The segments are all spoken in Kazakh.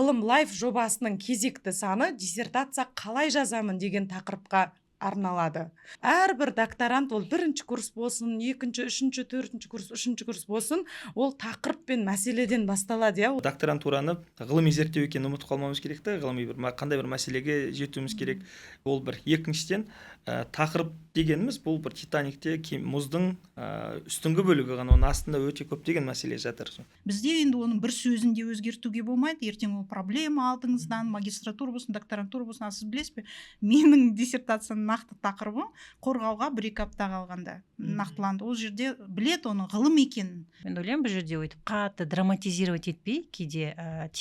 Ғылым Лайф жобасының кезекті саны «Диссертация қалай жазамын» деген тақырыпқа арналады. Әрбір докторант, ол бірінші курс болсын, екінші, үшінші, төртінші курс, үшінші курс болсын, ол тақырып пен мәселеден басталады, иә. Докторантураны ғылыми зерттеу екенін ұмытып қалмауымыз керек та. Ғылыми бір қандай бір мәселеге жетуіміз керек, ол бір. Екіншіден, тақырып дегеніміз бұл бір Титаникте мұздың үстіңгі бөлігі ғана, оның астында өте көптеген мәселе жатыр. Бізде енді оның бір сөзін де өзгертуге болмайды, ертең ол проблема алдыңыздан, магистратура болсын, докторантура болсын. Ал сіз білесіз бе, менің диссертацияның нақты тақырыбы қорғауға 1-2 апта қалғанда нақтыланды. Ол жерде біледі оның ғылым екенін. Мен ойлаймын, бұл жерде өйтіп қатты драматизировать етпей, кейде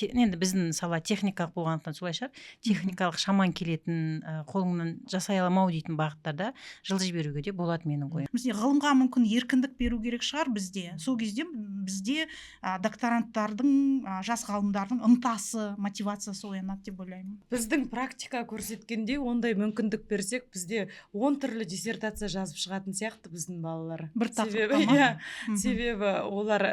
енді біздің сала техникалық болғандықтан солай шығар, техникалық шаман келетін, қолыңнан жасай аламау дейтін бағыттарда жылжи беруге де болады, менің ойым. Бізде ғылымға мүмкін еркіндік беру керек шығар бізде. Сол кезде бізде докторанттардың, жас ғалымдардың ынтасы, мотивациясы оянады деп ойлаймын. Біздің практика көрсеткендей, ондай мүмкіндік берсек, бізде 10 түрлі диссертация жазып шығатын сияқты біздің балалар. Бір Себебі тақырыпта ма? Иә, себебі олар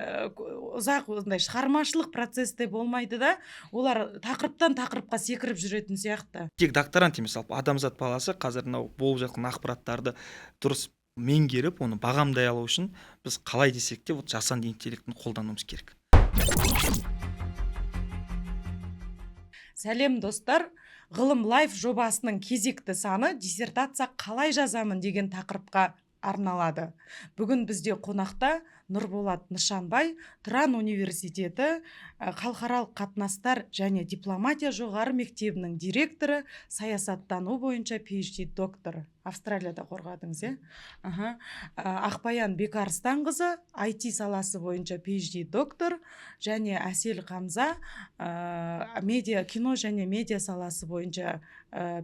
ұзақ ондай шығармашылық процесте болмайды да, олар тақырыптан тақырыпқа секіріп жүретін сияқты. Тек докторант емес, жалпы адамзат баласы қазір мынау болып жатқан ақпараттарды дұрыс меңгеріп, оны бағамдай алу үшін біз қалай десек те, вот, жасанды интеллектіні қолдануымыз керек. Сәлем, достар! Ғылым Лайф жобасының кезекті саны «Диссертация қалай жазамын» деген тақырыпқа арналады. Бүгін бізде қонақта Нұрболат Нышанбай, Тұран университеті халықаралық қатынастар және дипломатия жоғары мектебінің директоры, саясаттану бойынша PhD доктор. Австралияда қорғадыңыз, иә? Аха. Ақбаян Бекарыстанқызы, IT саласы бойынша PhD доктор, және Әсел Қамза, медиа, кино және медиа саласы бойынша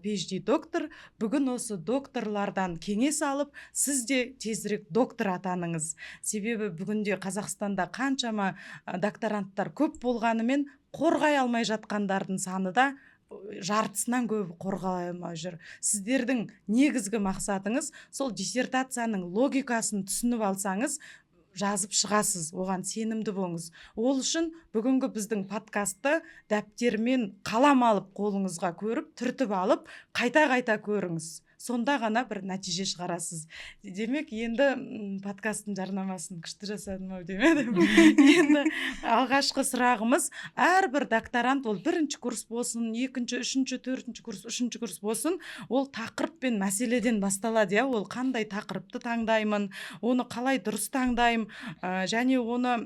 PhD доктор. Бүгін осы докторлардан кеңес алып, сіз де тезірек доктор атаныңыз. Себебі бүгінде Қазақстанда қаншама докторанттар көп болғанымен, қорғай алмай жатқандардың саны да жартысынан көбі қорғай алмай жүр. Сіздердің негізгі мақсатыңыз сол диссертацияның логикасын түсініп алсаңыз, жазып шығасыз, оған сенімді болыңыз. Ол үшін бүгінгі біздің подкастты дәптермен қалам алып, қолыңызға көріп, түртіп алып, қайта-қайта көріңіз. Сонда ғана бір нәтиже шығарасыз. Демек, енді подкасттың жарнамасын күшті жасадым ау демедім. Енді алғашқы сұрағымыз: әрбір докторант, ол бірінші курс болсын, екінші, үшінші, төртінші курс, үшінші курс болсын, ол тақырып пен мәселеден басталады, иә. Ол қандай тақырыпты таңдаймын, оны қалай дұрыс таңдаймын, және оны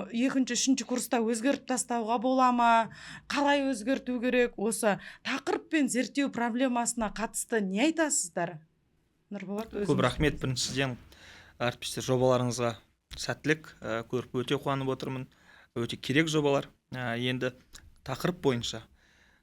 екінші, үшінші курста өзгертіп тастауға бола ма, қалай өзгерту керек? Осы тақырып пен зерттеу проблемасына қатысты не айтасыздар, Нұрболат, өзіңіз? Көп рахмет. Біріншіден, әріптестер, жобаларыңызға сәттілік. Көріп өте қуанып отырмын, өте керек жобалар. Енді тақырып бойынша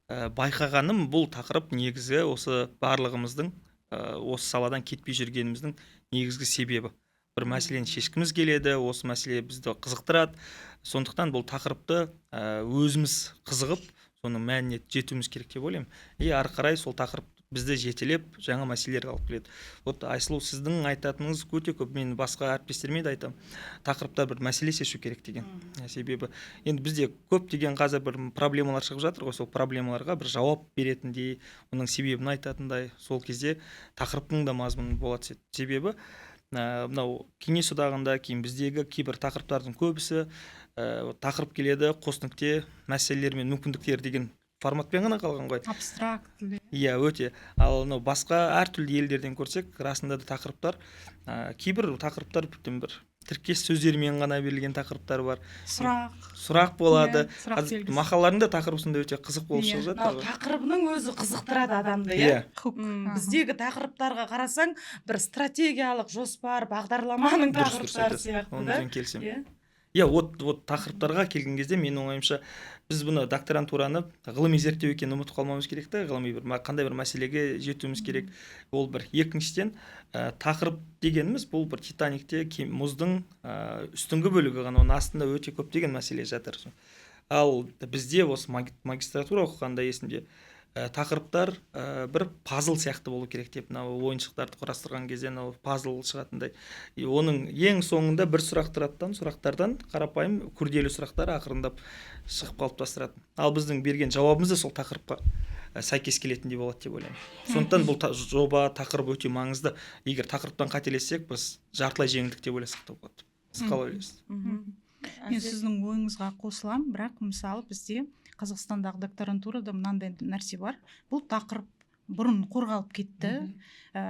байқағаным, бұл тақырып негізі осы барлығымыздың осы саладан кетпей жүргеніміздің негізгі себебі. Бір мәселені шешкіміз келеді, осы мәселе бізді қызықтырады. Сондықтан бұл тақырыпты өзіміз қызығып, соның мәніне жетуіміз керек деп ойлаймын. И ары қарай сол тақырып бізді жетелеп, жаңа мәселелерге алып келеді. Вот, Айсұлу, сіздің айтатыныңыз өте көп, мен басқа әріптестеріме де айтамын, тақырыпта бір мәселе шешу керек деген. Себебі енді бізде көптеген қазір бір проблемалар шығып жатыр ғой, сол проблемаларға бір жауап беретіндей, оның себебін айтатындай, сол кезде тақырыптың да мазмұны бола түседі. Себебі мынау Кеңес одағында, кейін біздегі кейбір тақырыптардың көбісі тақырып келеді, қос нүкте, мәселелер мен мүмкіндіктер деген форматпен ғана қалған ғой. Абстрактілі. Иә, өте. Ал мынау басқа әртүрлі елдерден көрсек, расында да тақырыптар, кейбір тақырыптар бүтін бір тіркес сөздермен ғана берілген тақырыптар бар. Сұрақ. Сұрақ болады. Иә, сұрақ Қазір белгісі. мақалалардың да тақырыбы сондай өте қызық болып шығып жатыр Ал ғой. тақырыбының өзі қызықтырады адамды, иә. Иә. Хук. Біздегі тақырыптарға қарасаң, бір стратегиялық жоспар, бағдарламаның Дұрыс, дұрыс тақырыптары айтасыз. сияқты да. Онымен келісемін. Иә. Иә, вот тақырыптарға келген кезде, менің ойымша, біз бұны докторантураны ғылыми зерттеу екенін ұмытып қалмауымыз керек та. Ғылыми бір қандай бір мәселеге жетуіміз керек, ол бір. Екіншіден, тақырып дегеніміз бұл бір Титаникте мұздың үстіңгі бөлігі ғана, оның астында өте көптеген мәселе жатыр. Ал бізде осы магистратура оқығанда есімде, Тақырыптар бір пазл сияқты болу керек деп, мынау ойыншықтарды құрастырған кезде мынау пазл шығатындай. И оның ең соңында бір сұрақ тұрады да, сұрақтардан қарапайым күрделі сұрақтар ақырындап шығып қалыптастырады. Ал біздің берген жауабымыз да сол тақырыпқа сәйкес келетіндей болады деп ойлаймын. Сондықтан бұл жоба, тақырып өте маңызды. Егер тақырыптан қателессек, біз жартылай жеңілдік деп ойласақ та болады. Сіз қалай ойлайсыз? Мен сіздің ойыңызға қосыламын, бірақ, мысалы, бізде Қазақстандағы докторантурада мынандай нәрсе бар: бұл тақырып бұрын қорғалып кетті,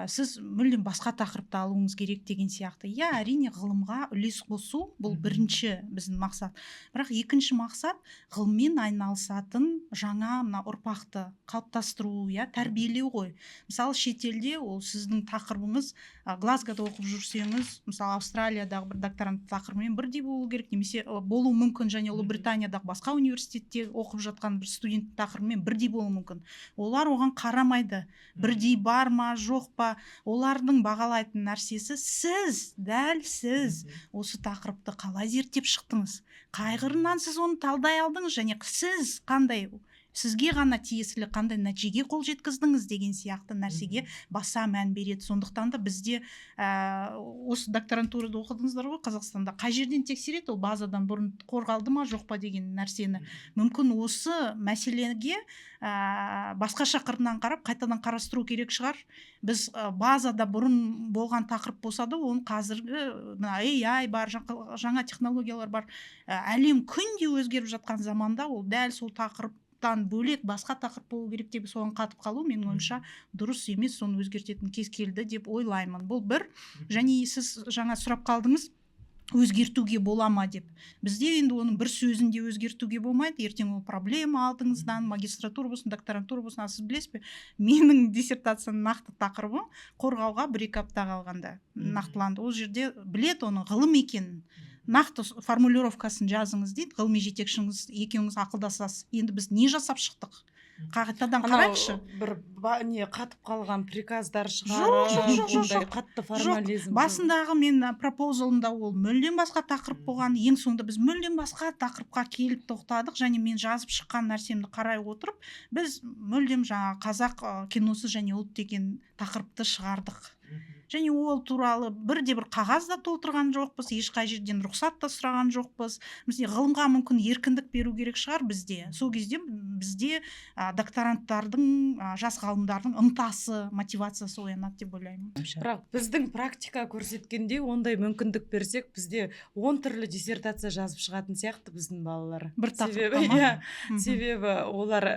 сіз мүлдем басқа тақырыпты алуыңыз керек деген сияқты. Иә, әрине, ғылымға үлес қосу бұл бірінші біздің мақсат, бірақ екінші мақсат ғылыммен айналысатын жаңа мына ұрпақты қалыптастыру, иә, тәрбиелеу ғой. Мысалы, шетелде ол сіздің тақырыбыңыз Глазгода оқып жүрсеңіз, мысалы, Австралиядағы бір докторант тақырыбымен бірдей болу керек немесе болуы мүмкін және Ұлыбританиядағы басқа университетте оқып жатқан бір студенттің тақырыбымен бірдей болуы мүмкін. Олар оған қарамайды, бірдей бар ма, жоқ па. Олардың бағалайтын нәрсесі: сіз, дәл сіз осы тақырыпты қалай зерттеп шықтыңыз, қай қырынан сіз оны талдай алдыңыз және сіз қандай, сізге ғана тиесілі қандай нәтижеге қол жеткіздіңіз деген сияқты нәрсеге баса мән береді. Сондықтан да бізде осы докторантурада оқыдыңыздар ғой Қазақстанда, қай жерден тексереді ол базадан бұрын қорғалды ма, жоқ па деген нәрсені? Мүмкін, осы мәселеге басқаша қырынан қарап, қайтадан қарастыру керек шығар. Біз базада бұрын болған тақырып болса да, оны қазіргі мына AI бар, жаңа технологиялар бар, әлем күнде өзгеріп жатқан заманда ол дәл сол тақырыптан бөлек басқа тақырып болу керек деп соған қатып қалу, менің ойымша, дұрыс емес. Соны өзгертетін кез келді деп ойлаймын. Бұл бір. Және сіз жаңа сұрап қалдыңыз, өзгертуге бола ма деп. Бізде енді оның бір сөзін де өзгертуге болмайды, ертең ол проблема алдыңыздан, магистратура болсын, докторантура болсын. Ал сіз білесіз бе, менің диссертацияның нақты тақырыбы қорғауға 1-2 апта қалғанда нақтыланды. Ол жерде біледі оның ғылым екенін, нақты формулировкасын жазыңыз дейді ғылыми жетекшіңіз, екеуіңіз ақылдасасыз. Енді біз не жасап шықтық? Қайтадан Анау қарайықшы. бір не, қатып қалған приказдар Жоқ, шығарып, жоқ, жоқ, жоқ, ондай жоқ. қатты Жоқ, формализм жоқ. Басындағы мен proposal-ымда ол мүлдем басқа тақырып болған. Ең соңында біз мүлдем басқа тақырыпқа келіп тоқтадық және мен жазып шыққан нәрсемді қарай отырып, біз мүлдем жаңа қазақ киносы және ұлт деген тақырыпты шығардық. Және ол туралы бірде бір қағаз да толтырған жоқпыз, ешқай жерден рұқсат та сұраған жоқпыз. Мысалы, ғылымға мүмкін еркіндік беру керек шығар бізде. Сол кезде бізде докторанттардың, жас ғалымдардың ынтасы, мотивациясы оянады деп ойлаймын. Бірақ біздің практика көрсеткендей, ондай мүмкіндік берсек, бізде 10 түрлі диссертация жазып шығатын сияқты біздің балалар. Бір Себебі тақырыпқа ма? Иә, себебі олар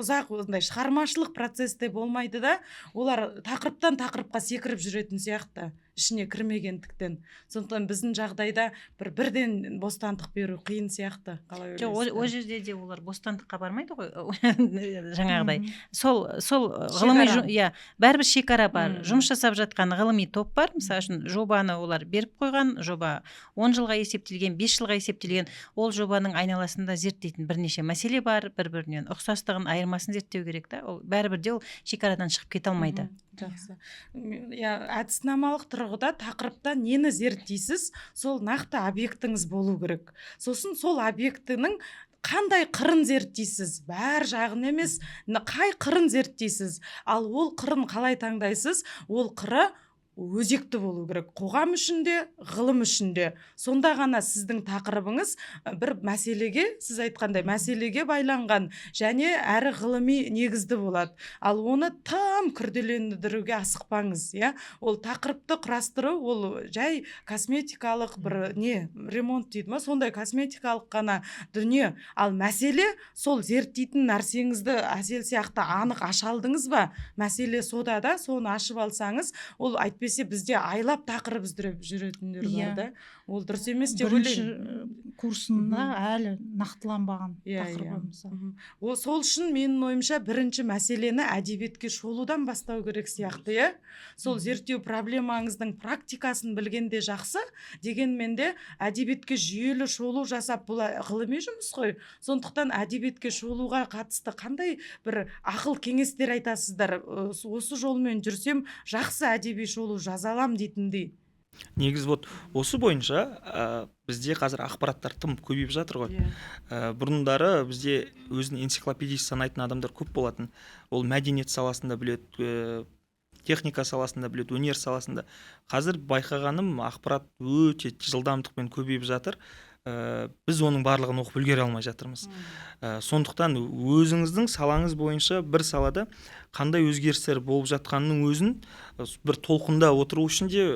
ұзақ ондай шығармашылық процесте болмайды да, олар тақырыптан тақырыпқа секіріп жүретін сияқты ішіне кірмегендіктен. Сондықтан біздің жағдайда бір бірден бостандық беру қиын сияқты. Қалай Жоқ, ол ойлайсыздар? жерде де олар бостандыққа бармайды ғой жаңағыдай. Сол ғылыми Шекара. Иә, бәрібір шекара бар. Жұмыс жасап жатқан ғылыми топ бар. Мысалы үшін, жобаны олар беріп қойған, жоба 10 жылға есептелген, 5 жылға есептелген. Ол жобаның айналасында зерттейтін бірнеше мәселе бар, бір бірінен ұқсастығын, айырмасын зерттеу керек та. Ол бәрібір де ол шекарадан шығып кете алмайды. Жақсы. Иә, әдіснамалық тұрғыда тақырыпта нені зерттейсіз, сол нақты объектіңіз болу керек. Сосын сол объектінің қандай қырын зерттейсіз, бәр жағын емес, қай қырын зерттейсіз. Ал ол қырын қалай таңдайсыз? Ол қыры өзекті болу керек қоғам үшін де, ғылым үшін де. Сонда ғана сіздің тақырыбыңыз бір мәселеге, сіз айтқандай, мәселеге байланған және әрі ғылыми негізді болады. Ал оны тым күрделендіруге асықпаңыз. Иә, ол тақырыпты құрастыру ол жай косметикалық бір не, ремонт дейді ма, сондай косметикалық қана дүние. Ал мәселе сол зерттейтін нәрсеңізді Әсел сияқты анық аша алдыңыз ба, мәселе сода да. Соны ашып алсаңыз, ол әйтпесе бізде айлап тақырып іздеп жүретіндер бар да, ол дұрыс емес деп Бірінші ойлаймын. Курсында әлі нақтыланбаған тақырыбы, мысалы. Ол сол үшін, менің ойымша, бірінші мәселені әдебиетке шолудан бастау керек сияқты, иә. Сол зерттеу проблемаңыздың практикасын білгенде жақсы, дегенмен де әдебиетке жүйелі шолу жасап, бұл ғылыми жұмыс қой. Сондықтан әдебиетке шолуға қатысты қандай бір ақыл кеңестер айтасыздар? Осы жолмен жүрсем, жақсы әдеби шолу жаза алам дейтіндей. Негізі вот осы бойынша бізде қазір ақпараттар тым көбейіп жатыр ғой. Бұрындары бізде өзін энциклопедист санайтын адамдар көп болатын. Ол мәдениет саласында біледі, техника саласында біледі, өнер саласында. Қазір байқағаным, ақпарат өте жылдамдықпен көбейіп жатыр. Біз оның барлығын оқып үлгере алмай жатырмыз. Сондықтан өзіңіздің салаңыз бойынша бір салада қандай өзгерістер болып жатқанының өзін бір толқында отыру үшін де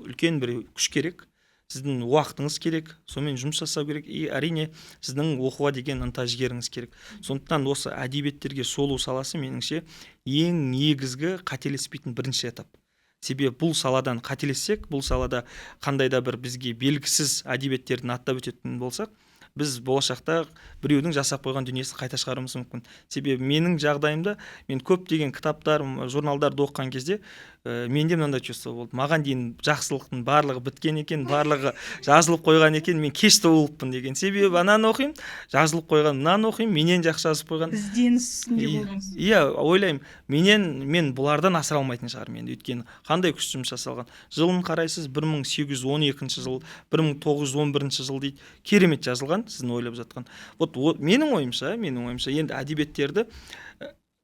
үлкен бір күш керек, сіздің уақытыңыз керек, сонымен жұмыс жасау керек и, әрине, сіздің оқуға деген ынта жігеріңіз керек. Сондықтан осы әдебиеттерге шолу саласы, меніңше, ең негізгі қателеспейтін бірінші этап. Себебі бұл саладан қателессек, бұл салада қандай да бір бізге белгісіз әдебиеттердің аттап өтетін болсақ, біз болашақта біреудің жасап қойған дүниесін қайта шығаруымыз мүмкін. Себебі менің жағдайымда мен көптеген кітаптар, журналдарды оқыған кезде менде мынандай чувство болды: маған дейін жақсылықтың барлығы біткен екен, барлығы жазылып қойған екен, мен кеш туылыппын деген. Себебі ананы оқимын, жазылып қойған, мынаны оқимын, менен жақсы жазып қойған. Ізденіс үстінде болдыңыз. Иә, ойлаймын, менен, мен бұлардан асыра алмайтын шығармын енді, өйткені қандай күш жұмыс жасалған. Жылын қарайсыз, 1812 жыл, 1911 жыл дейді, керемет жазылған. Сіздің ойлап жатқан, вот менің ойымша, енді әдебиеттерді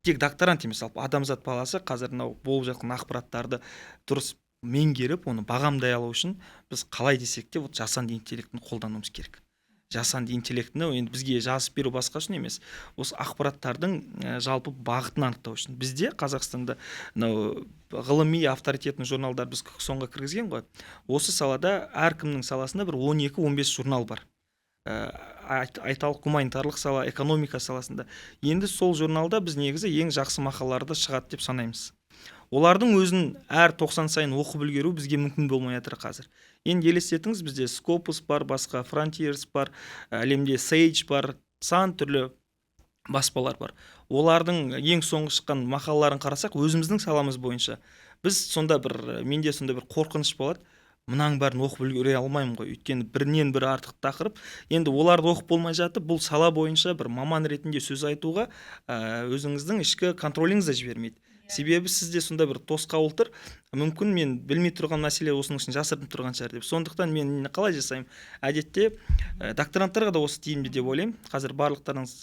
тек докторант емес, жалпы адамзат баласы қазір мынау болып жатқан ақпараттарды дұрыс меңгеріп, оны бағамдай алу үшін біз қалай десек те, вот жасанды интеллектіні қолдануымыз керек. Жасанды интеллектіні енді бізге жазып беру, басқа үшін емес, осы ақпараттардың жалпы бағытын анықтау үшін. Бізде Қазақстанда мынау ғылыми авторитетный журналдар біз ККСОН-ға кіргізген ғой. Осы салада әркімнің саласында бір 12-15 журнал бар. Айталық, гуманитарлық сала, экономика саласында. Енді сол журналда біз негізі ең жақсы мақалаларды шығады деп санаймыз. Олардың өзін әр 90 сайын оқып үлгеру бізге мүмкін болмай жатыр қазір. Енді елестетіңіз, бізде Scopus бар, басқа Frontiers бар, әлемде Sage бар, сан түрлі баспалар бар. Олардың ең соңғы шыққан мақалаларын қарасақ, өзіміздің саламыз бойынша біз сонда бір, менде сонда бір қорқыныш болады: мынаның бәрін оқып үлгере алмаймын ғой, өйткені бірінен бірі артық тақырып. Енді оларды оқып болмай жатып, бұл сала бойынша бір маман ретінде сөз айтуға өзіңіздің ішкі контроліңіз де жібермейді. Себебі сізде сонда бір тосқауыл тұр: мүмкін, мен білмей тұрған мәселе осының үшін жасырынып тұрған шығар деп. Сондықтан мен қалай жасаймын? Әдетте докторанттарға да осы тиімді деп ойлаймын. Қазір барлықтарыңыз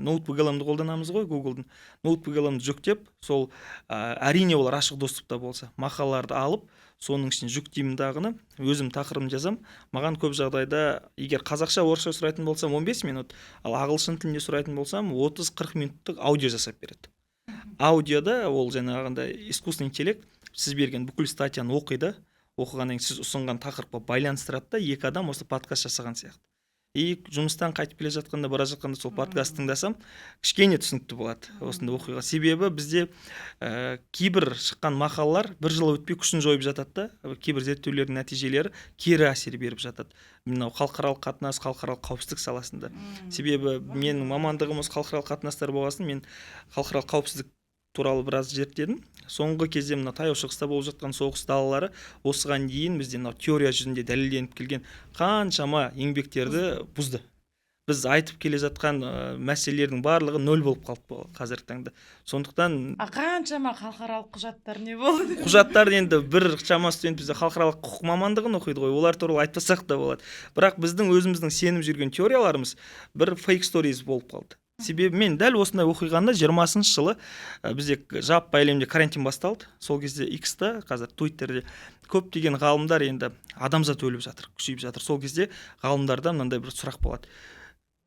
NotebookLM-ді қолданамыз ғой, Гуглдың NotebookLM-ді жүктеп, сол әрине, олар ашық доступта болса, мақалаларды алып, соның ішіне жүктеймін дағыны, өзім тақырыбын жазамын. Маған көп жағдайда, егер қазақша, орысша сұрайтын болсам, 15 минут, ал ағылшын тілінде сұрайтын болсам, 30-40 минуттық аудио жасап береді. Аудиода ол жаңағындай искусственный интеллект сіз берген бүкіл статьяны оқиды, оқығаннан кейін сіз ұсынған тақырыпқа байланыстырады да, екі адам осы подкаст жасаған сияқты. И жұмыстан қайтып келе жатқанда, бара жатқанда сол подкаст тыңдасам, кішкене түсінікті болады осындай оқиға. Себебі бізде кейбір шыққан мақалалар бір жыл өтпей күшін жойып жатады да, кейбір зерттеулердің нәтижелері кері әсер беріп жатады мынау халықаралық қатынас, халықаралық қауіпсіздік саласында. Себебі менің мамандығым осы халықаралық қатынастар болған соң, мен халықаралық қауіпсіздік туралы біраз зерттедім. Соңғы кезде мына Таяу Шығыста болып жатқан соғыс далалары осыған дейін бізде мынау теория жүзінде дәлелденіп келген қаншама еңбектерді бұзды. Біз айтып келе жатқан мәселелердің барлығы нөл болып қалды қазіргі таңда. Сондықтан А қаншама халықаралық құжаттар не болды? Құжаттар, енді бір шама студент бізде халықаралық құқық мамандығын оқиды ғой, олар туралы айтпасақ та болады. Бірақ біздің өзіміздің сеніп жүрген теорияларымыз бір fake stories болып қалды. Себебі мен дәл осындай оқиғаны 20-шы жылы, бізде жаппай әлемде карантин басталды, сол кезде X-та, қазір Твиттерде көптеген ғалымдар, енді адамзат өліп жатыр, күшейіп жатыр, сол кезде ғалымдарда мынандай бір сұрақ болады: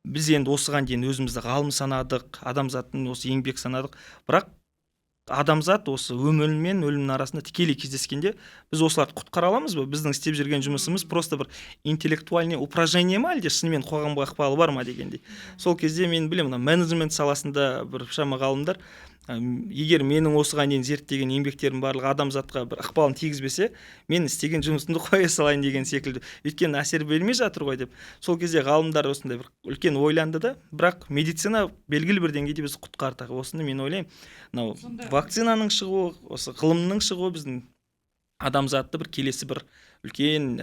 біз енді осыған дейін өзімізді ғалым санадық, адамзаттың осы еңбек санадық, бірақ адамзат осы өмір мен өлімнің арасында тікелей кездескенде, біз осыларды құтқара аламыз ба? Біздің істеп жүрген жұмысымыз просто бір интеллектуальный упражнение ма, әлде шынымен қоғамға ықпалы бар ма дегендей. Сол кезде мен білемін, мына менеджмент саласында бір шама ғалымдар, егер менің осыған дейін зерттеген еңбектерім барлығы адамзатқа бір ықпалын тигізбесе, мен істеген жұмысымды қоя салайын деген секілді, өйткені әсер бермей жатыр ғой деп. Сол кезде ғалымдар осындай бір үлкен ойланды да. Бірақ медицина белгілі бір деңгейде бізді құтқарды. Осыны мен ойлаймын, мынау вакцинаның шығуы, осы ғылымның шығуы біздің адамзатты бір келесі бір Үлкен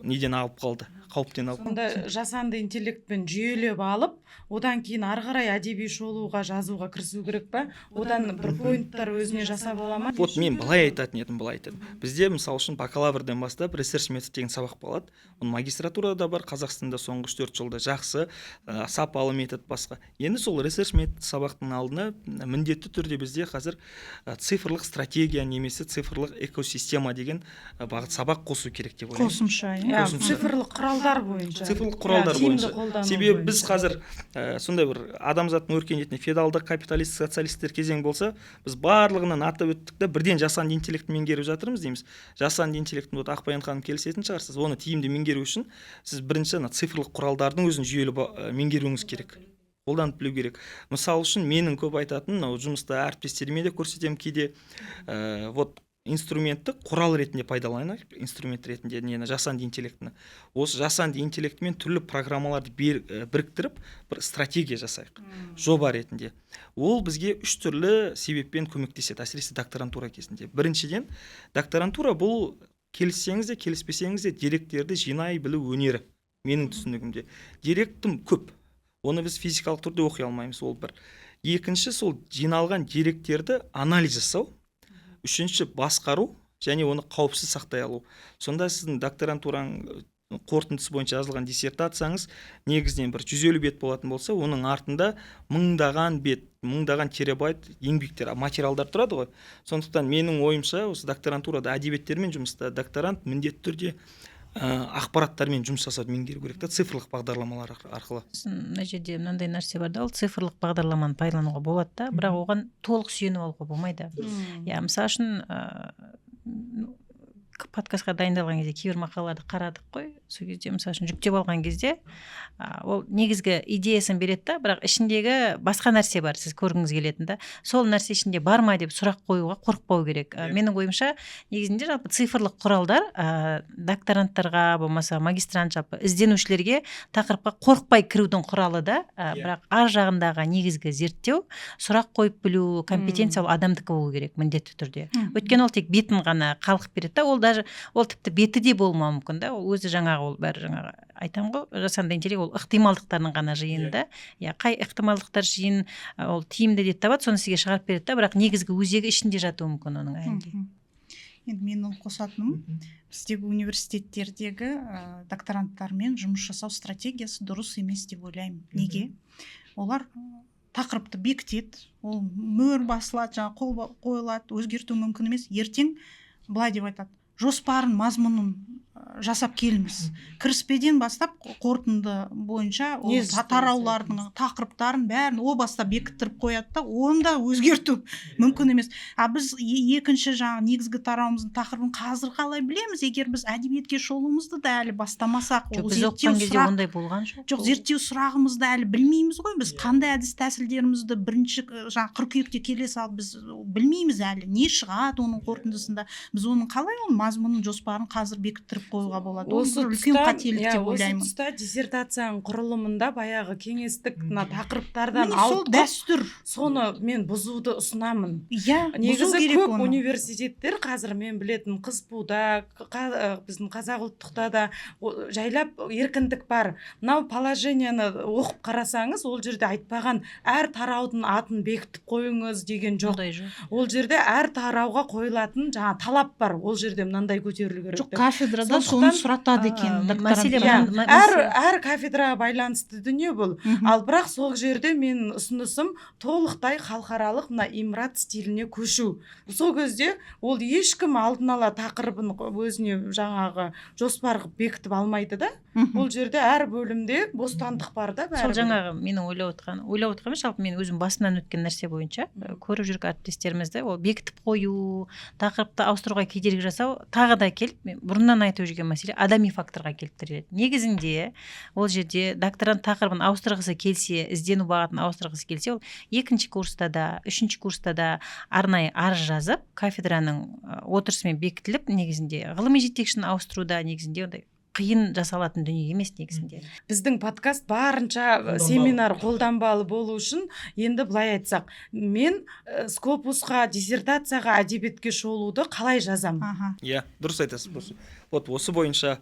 неден алып қалды, қауіптен алып. Сонда жасанды интеллектпен жүйелеп алып, одан кейін ары қарай әдеби шолуға, жазуға кірісу керек па? Одан бір поинттар өзіне жасап ала ма? Вот мен былай айтатын едім, былай айтатын. Бізде, мысалы үшін, бакалаврдан бастап research метод деген сабақ болады. Оның магистратурада бар. Қазақстанда соңғы 3-4 жылда жақсы, сапалы метод басқа. Енді сол research метод сабақтың алдына міндетті түрде бізде қазір цифрлық стратегия немесе цифрлық экосистема деген бағыт, сабақ қосу керек деп ойлаймын. Қосымша, иә. Иә. Қосымша. Цифрлық құралдар бойынша. Цифрлық құралдар Иә, тиімді бойынша. қолдану Себебі біз бойынша. қазір сондай бір адамзаттың өркениетіне феодалдық, капиталист, социалисттер кезең болса, біз барлығынан атап өттік та, бірден жасанды интеллектті меңгеріп жатырмыз дейміз. Жасанды интеллектіні, вот Ақбаян ханым, келісетін шығарсыз, оны тиімді меңгеру үшін сіз бірінші ана цифрлық құралдардың өзін жүйелі меңгеруіңіз керек, қолданып білу керек. Мысалы үшін, менің көп айтатыным, мынау жұмыста әріптестеріме де көрсетемін кейде, вот инструментті құрал ретінде пайдаланайық, инструмент ретінде нені, жасанды интеллектіні. Осы жасанды интеллектімен түрлі программаларды біріктіріп, бір стратегия жасайық жоба ретінде. Ол бізге үш түрлі себеппен көмектеседі, әсіресе докторантура кезінде. Біріншіден, докторантура бұл, келіссеңіз де, келіспесеңіз де, деректерді жинай білу өнері. Менің түсінігімде, дерек тым көп, оны біз физикалық түрде оқи алмаймыз. Ол бір. Екінші, сол жиналған деректерді анализ жасау. Үшінші, басқару және оны қауіпсіз сақтай алу. Сонда сіздің докторантураң қорытындысы бойынша жазылған диссертацияңыз негізінен бір 150 бет болатын болса, оның артында мыңдаған бет, мыңдаған терабайт еңбектер, материалдар тұрады ғой. Сондықтан менің ойымша, осы докторантурада әдебиеттермен жұмыста докторант міндетті түрде ақпараттармен жұмыс жасауды меңгеру керек та, цифрлық бағдарламалар арқылы. Сосын мына жерде мынандай нәрсе бар да, ол цифрлық бағдарламаны пайдалануға болады да, бірақ оған толық сүйеніп алуға болмайды. Иә, мысалы үшін, подкастқа дайындалған кезде кейбір мақалаларды қарадық қой. Сол кезде, мысалы үшін, жүктеп алған кезде ол негізгі идеясын береді да, бірақ ішіндегі басқа нәрсе бар, сіз көргіңіз келетін да, сол нәрсе ішінде бар ма деп сұрақ қоюға қорықпау керек. Менің ойымша, негізінде жалпы цифрлық құралдар докторанттарға болмаса магистрант, жалпы ізденушілерге тақырыпқа қорықпай кірудің құралы да, бірақ ар жағындағы негізгі зерттеу, сұрақ қойып білу компетенция, ол адамдікі болу керек міндетті түрде. Өйткені ол тек бетін ғана қалқып береді да, ол даже, ол тіпті беті де болмауы мүмкін да. Ол өзі жаңағы, ол бәрі жаңағы айтамын ғой, жасанды интеллект ол ықтималдықтардың ғана жиыны да. Иә, қай ықтималдықтар жиын ол тиімді деп табады, соны сізге шығарып береді да, бірақ негізгі өзегі ішінде жатуы мүмкін оның әлі де. Енді менің қосатыным, біздегі университеттердегі докторанттармен жұмыс жасау стратегиясы дұрыс емес деп ойлаймын. Неге? Олар тақырыпты бекітеді, ол мөр басылады, жаңағы қол қойылады, өзгерту мүмкін емес. Ертең былай деп айтады: жоспарын, мазмұнын жасап келіңіз. Кіріспеден бастап қорытынды бойынша ол Не істеу тараулардың тақырыптарын бәрін о баста бекіттіріп қояды да, оны да өзгерту мүмкін емес. А біз екінші жаңағы негізгі тарауымыздың тақырыбын қазір қалай білеміз, егер біз әдебиетке шолуымызды да әлі бастамасақ? Жоқ, Ол біз зерттеу оқыған кезде сұрақ ондай болған жоқ. Жоқ, зерттеу сұрағымызды әлі білмейміз ғой біз. Қандай әдіс тәсілдерімізді бірінші жаңағы қыркүйекте келе салып біз білмейміз әлі, не шығады оның қорытындысында. Біз оның қалай, оның мазмұнын, жоспарын қазір бекіттіріп қоюға болады? Ол Осы бір үлкен тұста, қателік иә, деп осы ойлаймын. тұста диссертацияның құрылымында баяғы кеңестік мына тақырыптардан Міне, сол ауытқып, дәстүр. соны мен бұзуды ұсынамын. Иә, бұзу Негізі керек көп оны. университеттер қазір, мен білетін ҚазПУ-да, біздің Қазақ ұлттықта да жайлап еркіндік бар. Мынау положениені оқып қарасаңыз, ол жерде айтпаған, әр тараудың атын бекітіп қойыңыз деген жоқ. Ондай жоқ. Ол жерде әр тарауға қойылатын жаңа талап бар, ол жерде мынандай көтерілу керек Жоқ, деп. кафедрада соны Сондықтан, сұратады екен мәселе докторант. Иә, әр кафедраға байланысты дүние бұл. Ал бірақ сол жерде менің ұсынысым: толықтай халықаралық мына IMRAD стиліне көшу. Сол кезде ол ешкім алдын ала тақырыбын өзіне жаңағы жоспар қылып бекітіп алмайды да. Ол жерде әр бөлімде бостандық бар да Сол бәрібір. жаңағы менің ойлап отқан емес, жалпы мен өзім басымнан өткен нәрсе бойынша көріп жүрген әріптестерімізді, ол бекітіп қою, тақырыпты ауыстыруға кедергі жасау тағы да келіп, мен бұрыннан айтып жүрген мәселе, адами факторға келіп тіреледі. Негізінде ол жерде докторант тақырыбын ауыстырғысы келсе, іздену бағытын ауыстырғысы келсе, ол екінші курста да, үшінші курста да арнайы арыз жазып, кафедраның отырысымен бекітіліп, негізінде ғылыми жетекшіні ауыстыруда негізінде ондай Қиын жасалатын дүние емес негізінде. Біздің подкаст барынша семинар қолданбалы болу үшін, енді былай айтсақ, мен Скопусқа диссертацияға әдебиетке шолуды қалай жазам? Иә, дұрыс айтасыз. Вот осы бойынша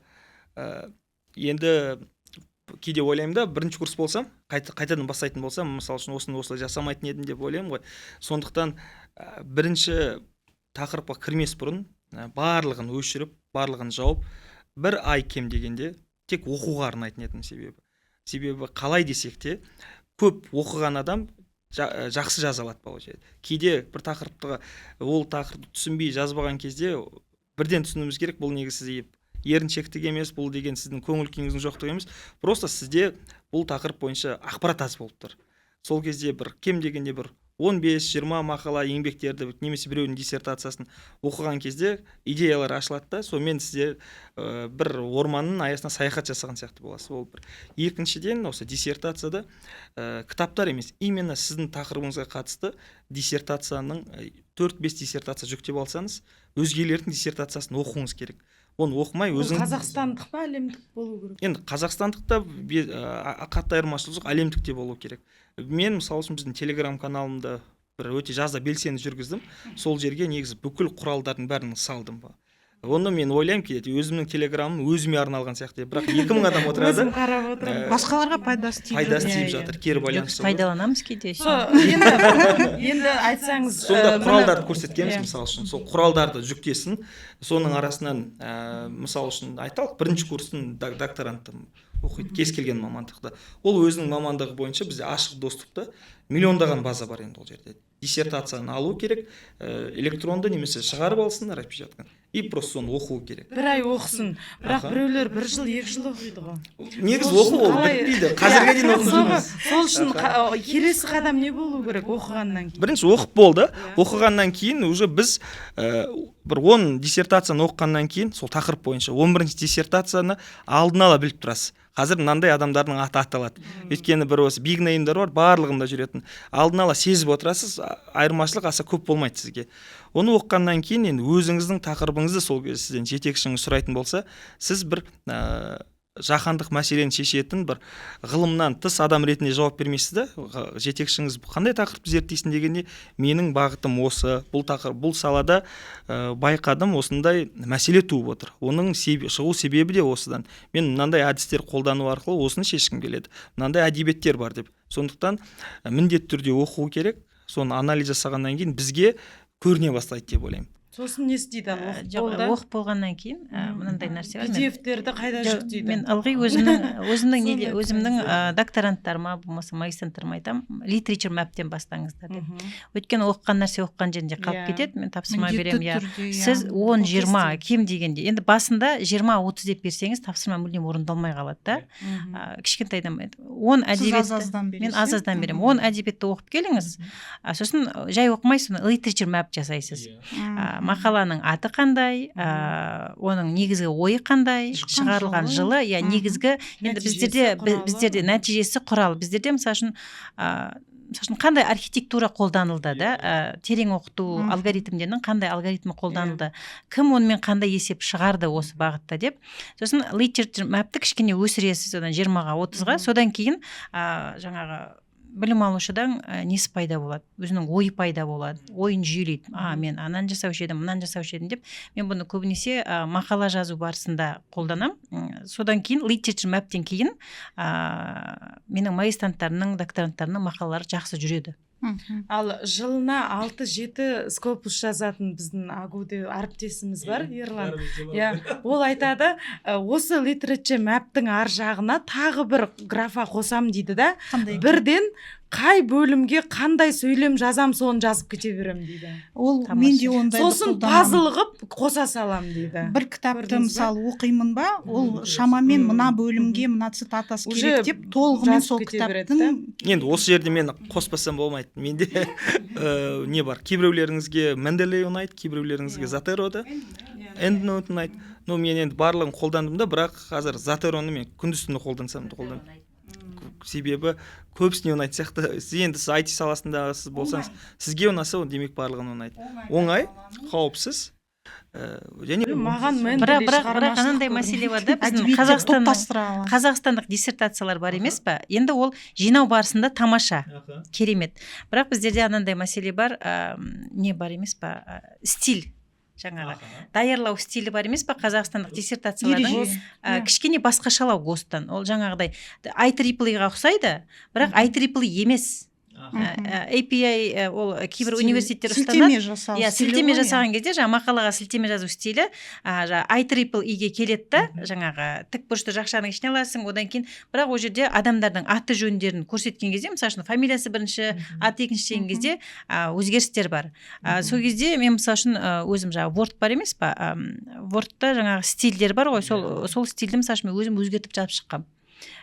енді кейде ойлаймын да, бірінші курс болсам, қайтадан бастайтын болсам, мысалы үшін, осыны осылай жасамайтын едім деп ойлаймын ғой. Сондықтан бірінші тақырыпқа кірмес бұрын барлығын өшіріп, барлығын жауып, бір ай кем дегенде тек оқуға арнайтын едім. Себебі қалай десек те, көп оқыған адам жақсы жаза алады, получается. Кейде бір тақырыпты, ол тақырыпты түсінбей жазбаған кезде бірден түсінуіміз керек: бұл негізі сізге еріншектік емес, бұл деген сіздің көңіл күйіңіздің жоқтығы емес, просто сізде бұл тақырып бойынша ақпарат аз болып тұр. Сол кезде бір кем дегенде бір 15-20 мақала, еңбектерді немесе біреудің диссертациясын оқыған кезде идеялар ашылады да, сонымен сізде бір орманның аясына саяхат жасаған сияқты боласыз. Ол бір. Екіншіден, осы диссертацияда кітаптар емес, именно сіздің тақырыбыңызға қатысты диссертацияның 4-5 диссертация жүктеп алсаңыз, өзгелердің диссертациясын оқуыңыз керек. Оны оқымай Ол өзіңіз қазақстандық па, әлемдік болу керек? Енді қазақстандық та қатты айырмашылық жоқ, әлемдік те болу керек. Мен, мысалы үшін, біздің телеграм каналымды бір өте жазда белсенді жүргіздім. Сол жерге негізі бүкіл құралдардың бәрін салдым. Оны мен ойлаймын кейде, өзімнің телеграмым өзіме арналған сияқты, бірақ 2000 адам отырады. Өзім қарап отырамын. Басқаларға пайдасы тиіп Пайдасы жатыр. тиіп Иә, жатыр, кері байланыс. Жоқ, пайдаланамыз кейде. Енді айтсаңыз, Сонда құралдарды көрсеткенбіз. Мысалы үшін, сол құралдарды жүктесін, соның арасынан мысалы үшін, айталық, бірінші курстың докторанты оқиды кез келген мамандықта. Ол өзінің мамандығы бойынша бізде ашық доступта миллиондаған база бар. Енді ол жерде диссертацияны алу керек, электронды немесе шығарып алсын, распечатканы, и просто соны оқу керек. Бір ай оқысын, бірақ біреулер бір жыл, 2 жыл оқиды ғой. Негізі Сол оқу үшін ол бітпейді, қазірге дейін оқып жүрміз. Сол үшін келесі қадам не болу керек оқығаннан кейін? Бірінші оқып болды. Оқығаннан кейін уже біз бір 10 диссертацияны оқығаннан кейін, сол тақырып бойынша 11-бірінші диссертацияны алдын ала біліп тұрасыз. Қазір мынандай адамдардың аты аталады, өйткені бір осы big name дер бар барлығында жүретін, алдын ала сезіп отырасыз, айырмашылық аса көп болмайды сізге. Оны оқығаннан кейін енді өзіңіздің тақырыбыңызды сол кезде сізден жетекшіңіз сұрайтын болса, сіз бір жаһандық мәселені шешетін бір ғылымнан тыс адам ретінде жауап бермейсіз да. Жетекшіңіз қандай тақырыпты зерттейсің дегенде, менің бағытым осы, бұл тақырып, бұл салада байқадым, осындай мәселе туып отыр, оның шығу себебі де осыдан, мен мынандай әдістер қолдану арқылы осыны шешкім келеді, мынандай әдебиеттер бар деп. Сондықтан міндетті түрде оқу керек. Соны анализ жасағаннан кейін бізге көріне бастайды деп ойлаймын. Сосын не істейді? Ал оқып Жоқ, болды. Оқып болғаннан кейін мынандай нәрсе бар. PDF-терді қайда Жоқ, жүктейді? мен ылғи өзімнің неде Соны өзімнің айтыңыз. Докторанттарыма, болмаса магистранттарыма айтамын: literature map тен бастаңыздар деп. Өйткені оқыған нәрсе оқыған жерінде қалып кетеді. Мен тапсырма Міндетті беремін, иә. түрде, иә. Сіз 10, Ол 20 кесте. кем дегенде, енді басында 20, 30 деп берсеңіз, тапсырма мүлдем орындалмай қалады да. Кішкентайдан 10 Сіз аз әдебиетті аздан бересіз, мен иә? аз аздан беремін. 10 әдебиетті оқып келіңіз, а сосын жай оқымайсыз, соны literature map жасайсыз. Мақаланың аты қандай, оның негізгі ойы қандай, Шыққан шығарылған жылы. жылы, иә, негізгі енді Нәтижесі, біздерде құралы. Біздерде нәтижесі, құралы. Біздерде, мысалы үшін, қандай архитектура қолданылды да, терең оқыту алгоритмдерінің қандай алгоритмі қолданылды, кім онымен қандай есеп шығарды осы бағытта деп. Сосын literature map ті кішкене өсіресіз, одан 20-ға, 30-ға. Содан кейін жаңағы білім алушыдан несі пайда болады, өзінің ойы пайда болады, ойын жүйелейді: а мен ананы жасаушы едім, мынаны жасаушы едім деп. Мен бұны көбінесе мақала жазу барысында қолданамын. Содан кейін, literature map тен кейін менің магистранттарымның, докторанттарымның мақалалары жақсы жүреді. Ал жылына 6-7 Скопус жазатын біздің АГУде әріптесіміз бар, Ерлан, иә, ол айтады: осы literature map тің ар жағына тағы бір графа қосам дейді да. Қандай? Бірден қай бөлімге қандай сөйлем жазам, соны жазып кете беремін дейді. Ол Тамаша. мен де ондайды Сосын қолданамын. пазл қылып қоса салам дейді. Бір кітапты, Көрдіңіз ба? мысалы, оқимын ба, ол шамамен мына бөлімге мына цитатасы Уже керек деп, толығымен жазып сол кете береді. кітаптың Енді осы жерде мен қоспасам болмайды. Менде не бар: кейбіреулеріңізге Менделей ұнайды, кейбіреулеріңізге Зотеро да, EndNote ұнайды. Но мен енді барлығын қолдандым да, бірақ қазір Зотероны мен күндіз түні қолдансам да қолданамын, себебі көбісіне ұнайтын сияқты. Сіз енді, сіз IT саласындағысыз болсаңыз, сізге ұнаса, ол демек барлығына ұнайды. Оңай, қауіпсіз. Және Маған Бірақ Менделей бірақ бірақ шығармашылық анандай көрінеді. мәселе бар да, біздің Әдебиетте Қазақстанның топтастыра аласыз. Қазақстандық диссертациялар бар емес па? Енді ол жинау барысында тамаша, керемет, бірақ біздерде анандай мәселе бар, не бар емес па, стиль, жаңағы даярлау стилі бар емес па қазақстандық диссертациялардың? Ереже. Кішкене басқашалау ГОСТан. Ол жаңағыдай IEEE-ға ұқсайды, бірақ IEEE емес. APA, ол кейбір университеттер ұстанады. Сілтеме жасау Иә, стилі сілтеме ғой, иә. жасаған кезде, жаңағы мақалаға сілтеме жазу стилі, жаңағы IEEE-ге келеді да, жаңағы тікбұрышты жақшаның ішіне аласың, одан кейін бірақ ол жерде адамдардың аты жөндерін көрсеткен кезде, мысалы үшін, фамилиясы бірінші, аты екінші деген кезде өзгерістер бар. Сол кезде мен, мысалы үшін, өзім жаңағы Word бар емес па, Wordта жаңағы стильдер бар ғой, сол стильді, мысалы үшін, мен өзім өзгертіп жазып шыққанмын.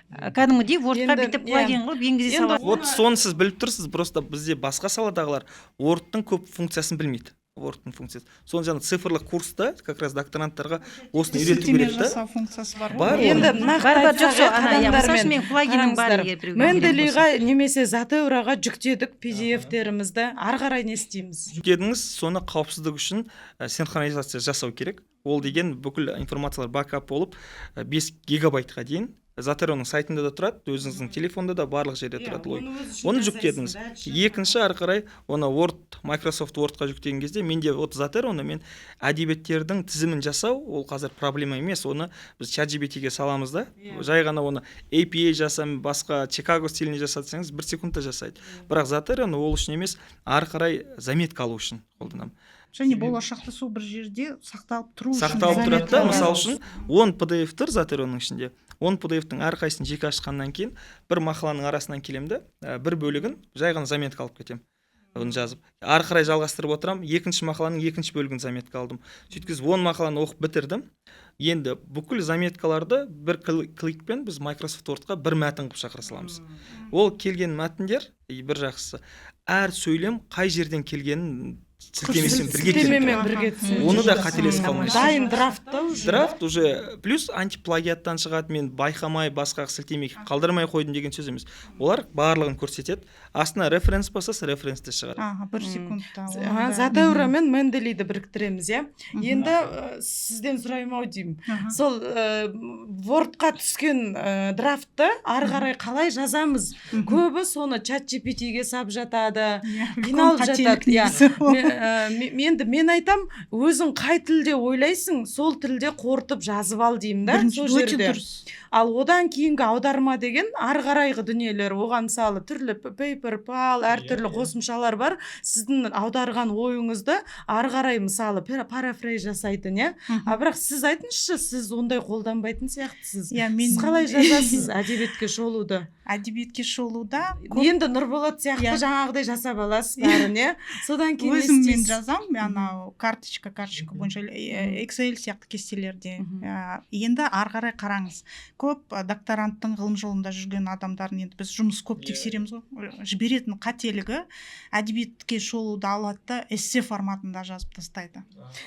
Кәдімгідей Wordқа бүйтіп плагин қылып енгізе саламын. Вот соны сіз біліп тұрсыз, просто бізде басқа саладағылар Wordтың көп функциясын білмейді. Wordтың функциясы. Соны жаңа цифрлық курста как раз докторанттарға осыны үйрету Сілтеме керек та. жасау функциясы бар ғой. Бар. Енді оның. нақты Бар, бар, жоқ, айтсақ, жоқ, ана, иә, мысалы үшін, қадамдармен менің плагинім бар, қараңыздар, егер біреуге керек болса. Mendeley-ға немесе Zotero-ға жүктедік PDF-терімізді, ары қарай не істейміз? Жүктедіңіз, соны қауіпсіздік үшін синхронизация жасау керек. Ол деген бүкіл информациялар бэкап болып, 5 гигабайтқа дейін Zotero-ның сайтында да тұрады, өзіңіздің телефонда да, барлық жерде тұрады логика. Оны жүктедіңіз. Екінші, ары қарай оны Word, Microsoft Wordқа жүктеген кезде, менде вот Zotero-ны мен әдебиеттердің тізімін жасау ол қазір проблема емес. Оны біз ChatGPT-ге саламыз да, жай ғана оны APA жасам, басқа Чикаго стиліне жасатсаңыз, бір секундта жасайды. Бірақ Zotero-ны ол үшін емес, ары қарай заметка алу үшін қолданамын. Және болашақта сол бір жерде сақталып тұру үшін Сақталып тұрады да. заметкалар. Мысалы үшін, 10 PDF тұр Zotero-ның ішінде. 10 PDF-тің әрқайсысын жеке ашқаннан кейін, бір мақаланың арасынан келемін да, бір бөлігін жай ғана заметка алып кетемін. Оны жазып ары қарай жалғастырып отырамын, екінші мақаланың екінші бөлігін заметка алдым. Сөйткізіп 10 мақаланы оқып бітірдім. Енді бүкіл заметкаларды бір кликпен біз Microsoft Wordқа бір мәтін қылып шақыра саламыз. Ол келген мәтіндер, и бір жақсысы, әр сөйлем қай жерден келгенін сілтемесімен бірге келіп Сілтемемен тұрады. бірге түседі. Оны да қателесіп қалмайсыз. Дайын драфт та уже. Драфт уже, плюс антиплагиаттан шығады. Мен байқамай басқа сілтеме қалдырмай қойдым деген сөз емес, олар барлығын көрсетеді. Астына референс басасыз, референс те шығады. Аха, бір секундта оның бәрі. Zotero мен Mendeley-ді біріктіреміз, иә. Енді сізден сұраймын ау деймін. Сол Wordқа түскен драфтты ары қарай қалай жазамыз? Көбі соны ChatGPT-ге сап жатады, Иә, үлкен қиналып қателік жатады, иә. негізі ол. Енді мен айтам, өзің қай тілде ойлайсың, сол тілде қорытып жазып ал деймін да. Бірінші Сол өте жерде. дұрыс. Ал одан кейінгі аударма деген ары қарайғы дүниелер, оған мысалы түрлі Paperpal, әртүрлі қосымшалар бар, сіздің аударған ойыңызды ары қарай, мысалы, paraphrase жасайтын, иә. А бірақ сіз айтыңызшы, сіз ондай қолданбайтын сияқтысыз. Иә, мен Сіз қалай жазасыз әдебиетке шолуды? Әдебиетке шолуда көп Енді Нұрболат сияқты жаңағыдай жасап аласыз бәрін, иә, содан кейін не Өзім мен істейсіз? жазамын анау карточка карточка бойынша, Excel сияқты кестелерде. Енді ары қарай қараңыз, көп докторанттың, ғылым жолында жүрген адамдардың, енді біз жұмыс көп тексереміз ғой, жіберетін қателігі: әдебиетке шолуды алады да, эссе форматында жазып тастайды.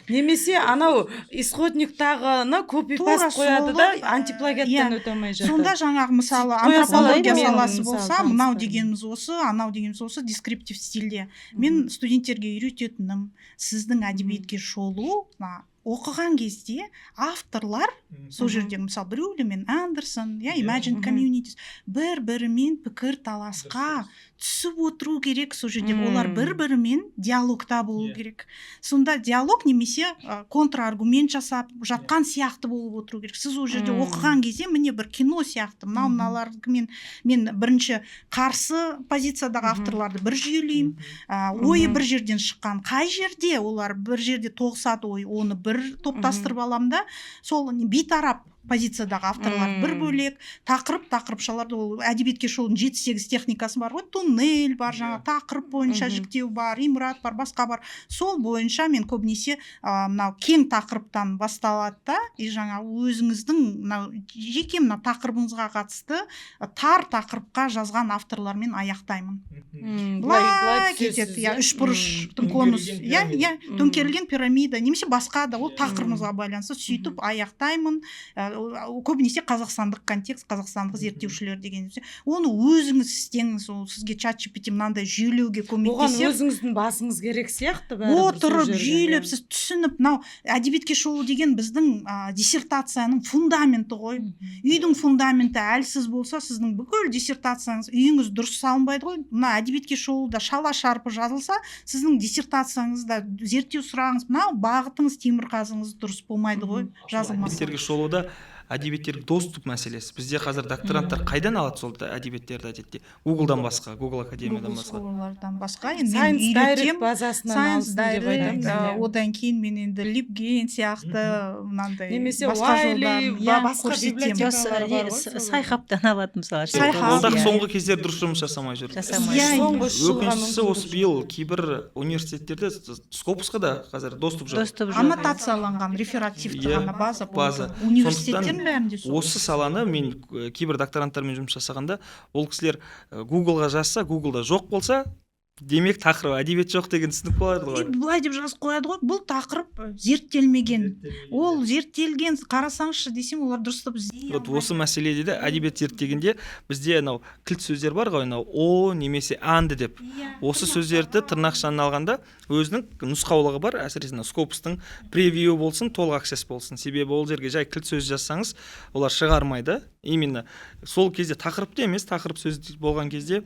Немесе анау исходниктағыны копи Тура паст қояды да, сол, антиплагиаттан иә. өте алмай жатады. Сонда жаңағы, мысалы, Сөйтіп қоя антропология салады мен, саласы мысалы, болса, мынау таныстарым. дегеніміз осы, анау дегеніміз осы, дескриптив стильде. Мен студенттерге үйрететінім: сіздің әдебиетке шолу, мына оқыған кезде авторлар сол жерде, мысалы, Брюле мен Андерсон, иә, Imagined Communities, бір бірімен пікір таласқа түсіп отыру керек сол жерде. Олар бір бірімен диалогта болу керек. Сонда диалог немесе контраргумент жасап жатқан сияқты болып отыру керек. Сіз ол жерде оқыған кезде, міне, бір кино сияқты, мынау мыналармен мен бірінші қарсы позициядағы авторларды бір жүйелеймін, ойы бір жерден шыққан, қай жерде олар бір жерде тоғысады ой, оны бір топтастырып аламын да, сол бейтарап позициядағы авторлар бір бөлек, тақырып тақырыпшаларды. Ол әдебиетке шолудың жеті сегіз техникасы бар ғой: туннель бар, жаңа тақырып бойынша жіктеу бар, имрат бар, басқа бар. Сол бойынша мен көбінесе мынау кең тақырыптан басталады да, и жаңа өзіңіздің мынау жеке мына тақырыбыңызға қатысты тар тақырыпқа жазған авторлармен аяқтаймын. Былай Былай кетеді, түсесіз, иә, иә? үшбұрыштың конус, Төңкерілген иә, пирамида. Иә, төңкерілген пирамида немесе басқа да, ол тақырыбыңызға байланысты. Сөйтіп аяқтаймын. Көбінесе қазақстандық контекст, қазақстандық зерттеушілер деген. Оны өзіңіз істеңіз. Ол сізге Чат GPT мынандай жүйелеуге Оған көмектеседі. өзіңіздің басыңыз керек сияқты бәрібір сол Отырып, жерге, жүйелеп, иә. сіз түсініп, мынау әдебиетке шолу деген біздің диссертацияның фундаменті ғой. Үйдің фундаменті әлсіз болса, сіздің бүкіл диссертацияңыз, үйіңіз дұрыс салынбайды ғой. Мына әдебиетке шолуда шала шарпы жазылса, сіздің диссертацияңыз да, зерттеу сұрағыңыз, мынау бағытыңыз, темірқазығыңыз дұрыс болмайды ғой жазылмаса. Әдебиеттерге шолуда әдебиеттерге доступ мәселесі. Бізде қазір докторанттар қайдан алады сол әдебиеттерді? Әдетте Гуглдан басқа, Гугл Академиядан Google басқа. Scholar'дан басқа енді мен Science Direct үйретемін. базасынан Science алсын деп Direct, айтамыз, иә. Одан кейін мен енді LibGen сияқты мынандай Немесе басқа Wiley, жолдарын, иә, басқа көрсетемін. библиотекалар бар ғой солардың. Sci-Hub-тан алады, мысалы. Sci-Hub, Ол да иә. соңғы кездері дұрыс жұмыс жасамай жүр. Жасамай. Иә, Соңғы 3 жылға Өкініштісі, мүмкін осы биыл кейбір университеттерде Scopus-қа да қазір доступ жоқ. Доступ жоқ. Аннотацияланған реферативті ғана база болды. База. Университеттердің бәрінде сол. Осы саланы мен кейбір докторанттармен жұмыс жасағанда, ол кісілер Гуглға жазса, Гуглда жоқ болса, демек, тақырып әдебиет жоқ деген түсінік болады И ғой. былай деп жазып қояды ғой: бұл тақырып зерттелмеген. Ол зерттелген, қарасаңызшы десем, олар дұрыстап іздей Вот алмайды. осы мәселеде де әдебиет зерттегенде бізде анау кілт сөздер бар ғой, анау о немесе анды деп. Осы сөздерді тырнақшаны алғанда өзінің нұсқаулығы бар, әсіресе мына Scopus-тың превью болсын, толық access болсын. Себебі ол жерге жай кілт сөз жазсаңыз, олар шығармайды. Именно сол кезде тақырыпты емес, тақырып сөз болған кезде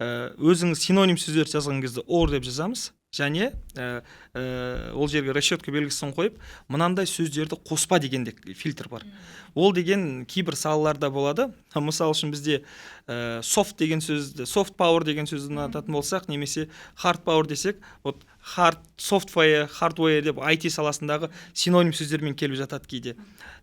өзіңіз синоним сөздерді жазған кезде or деп жазамыз және ол жерге расчетка белгісін қойып, мынандай сөздерді қоспа деген де фильтр бар. Ол деген кейбір салаларда болады. Мысалы үшін, бізде soft деген сөзді, soft power деген сөзді ұнататын болсақ немесе hard power десек, вот hard software, hardware деп IT саласындағы синоним сөздермен келіп жатады кейде.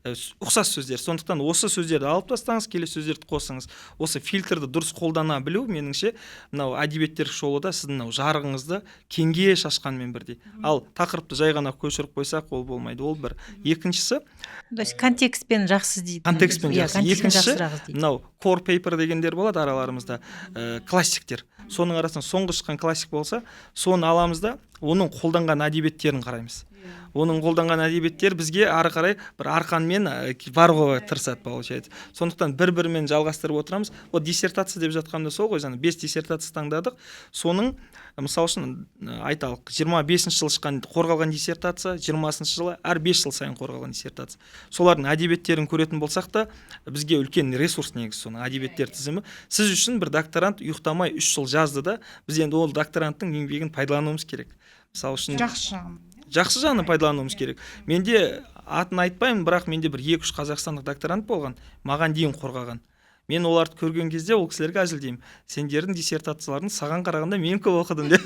Ұқсас сөздер. Сондықтан осы сөздерді алып тастаңыз, келесі сөздерді қосыңыз. Осы фильтрді дұрыс қолдана білу, меніңше, мынау әдебиеттер шолуда сіздің мынау жарығыңызды кеңге шашқанмен бірдей. Ал тақырыпты жай ғана көшіріп қойсақ, ол болмайды. Ол бір. Екіншісі То есть контекстпен жақсы іздейді. Контекстпен Иә, жақсы. контекстпен Екіншісі, жақсырақ іздейді. мынау core paper дегендер болады араларымызда, классиктер. Соның арасынан соңғы шыққан классик болса, соны аламыз да, оның қолданған әдебиеттерін қараймыз. Оның қолданған әдебиеттер бізге ары қарай бір арқанмен баруға тырысады, получается. Сондықтан бір бірімен жалғастырып отырамыз. Вот диссертация деп жатқанда сол ғой, жаңа бес диссертация таңдадық. Соның, мысалы үшін, айталық, 25-жылы шыққан қорғалған диссертация, 20-жылы, әр 5 жыл сайын қорғалған диссертация, солардың әдебиеттерін көретін болсақ та, бізге үлкен ресурс негізі соның әдебиеттер тізімі. Сіз үшін бір докторант ұйықтамай 3 жыл жазды да, біз енді ол докторанттың еңбегін пайдалануымыз керек, мысалы үшін. Жақсы жағын. Жақсы жағын пайдалануымыз керек. Менде, атын айтпаймын, бірақ менде бір екі үш қазақстандық докторант болған маған дейін қорғаған. Мен оларды көрген кезде ол кісілерге әзілдеймін: сендердің диссертацияларың саған қарағанда мен көп оқыдым деп.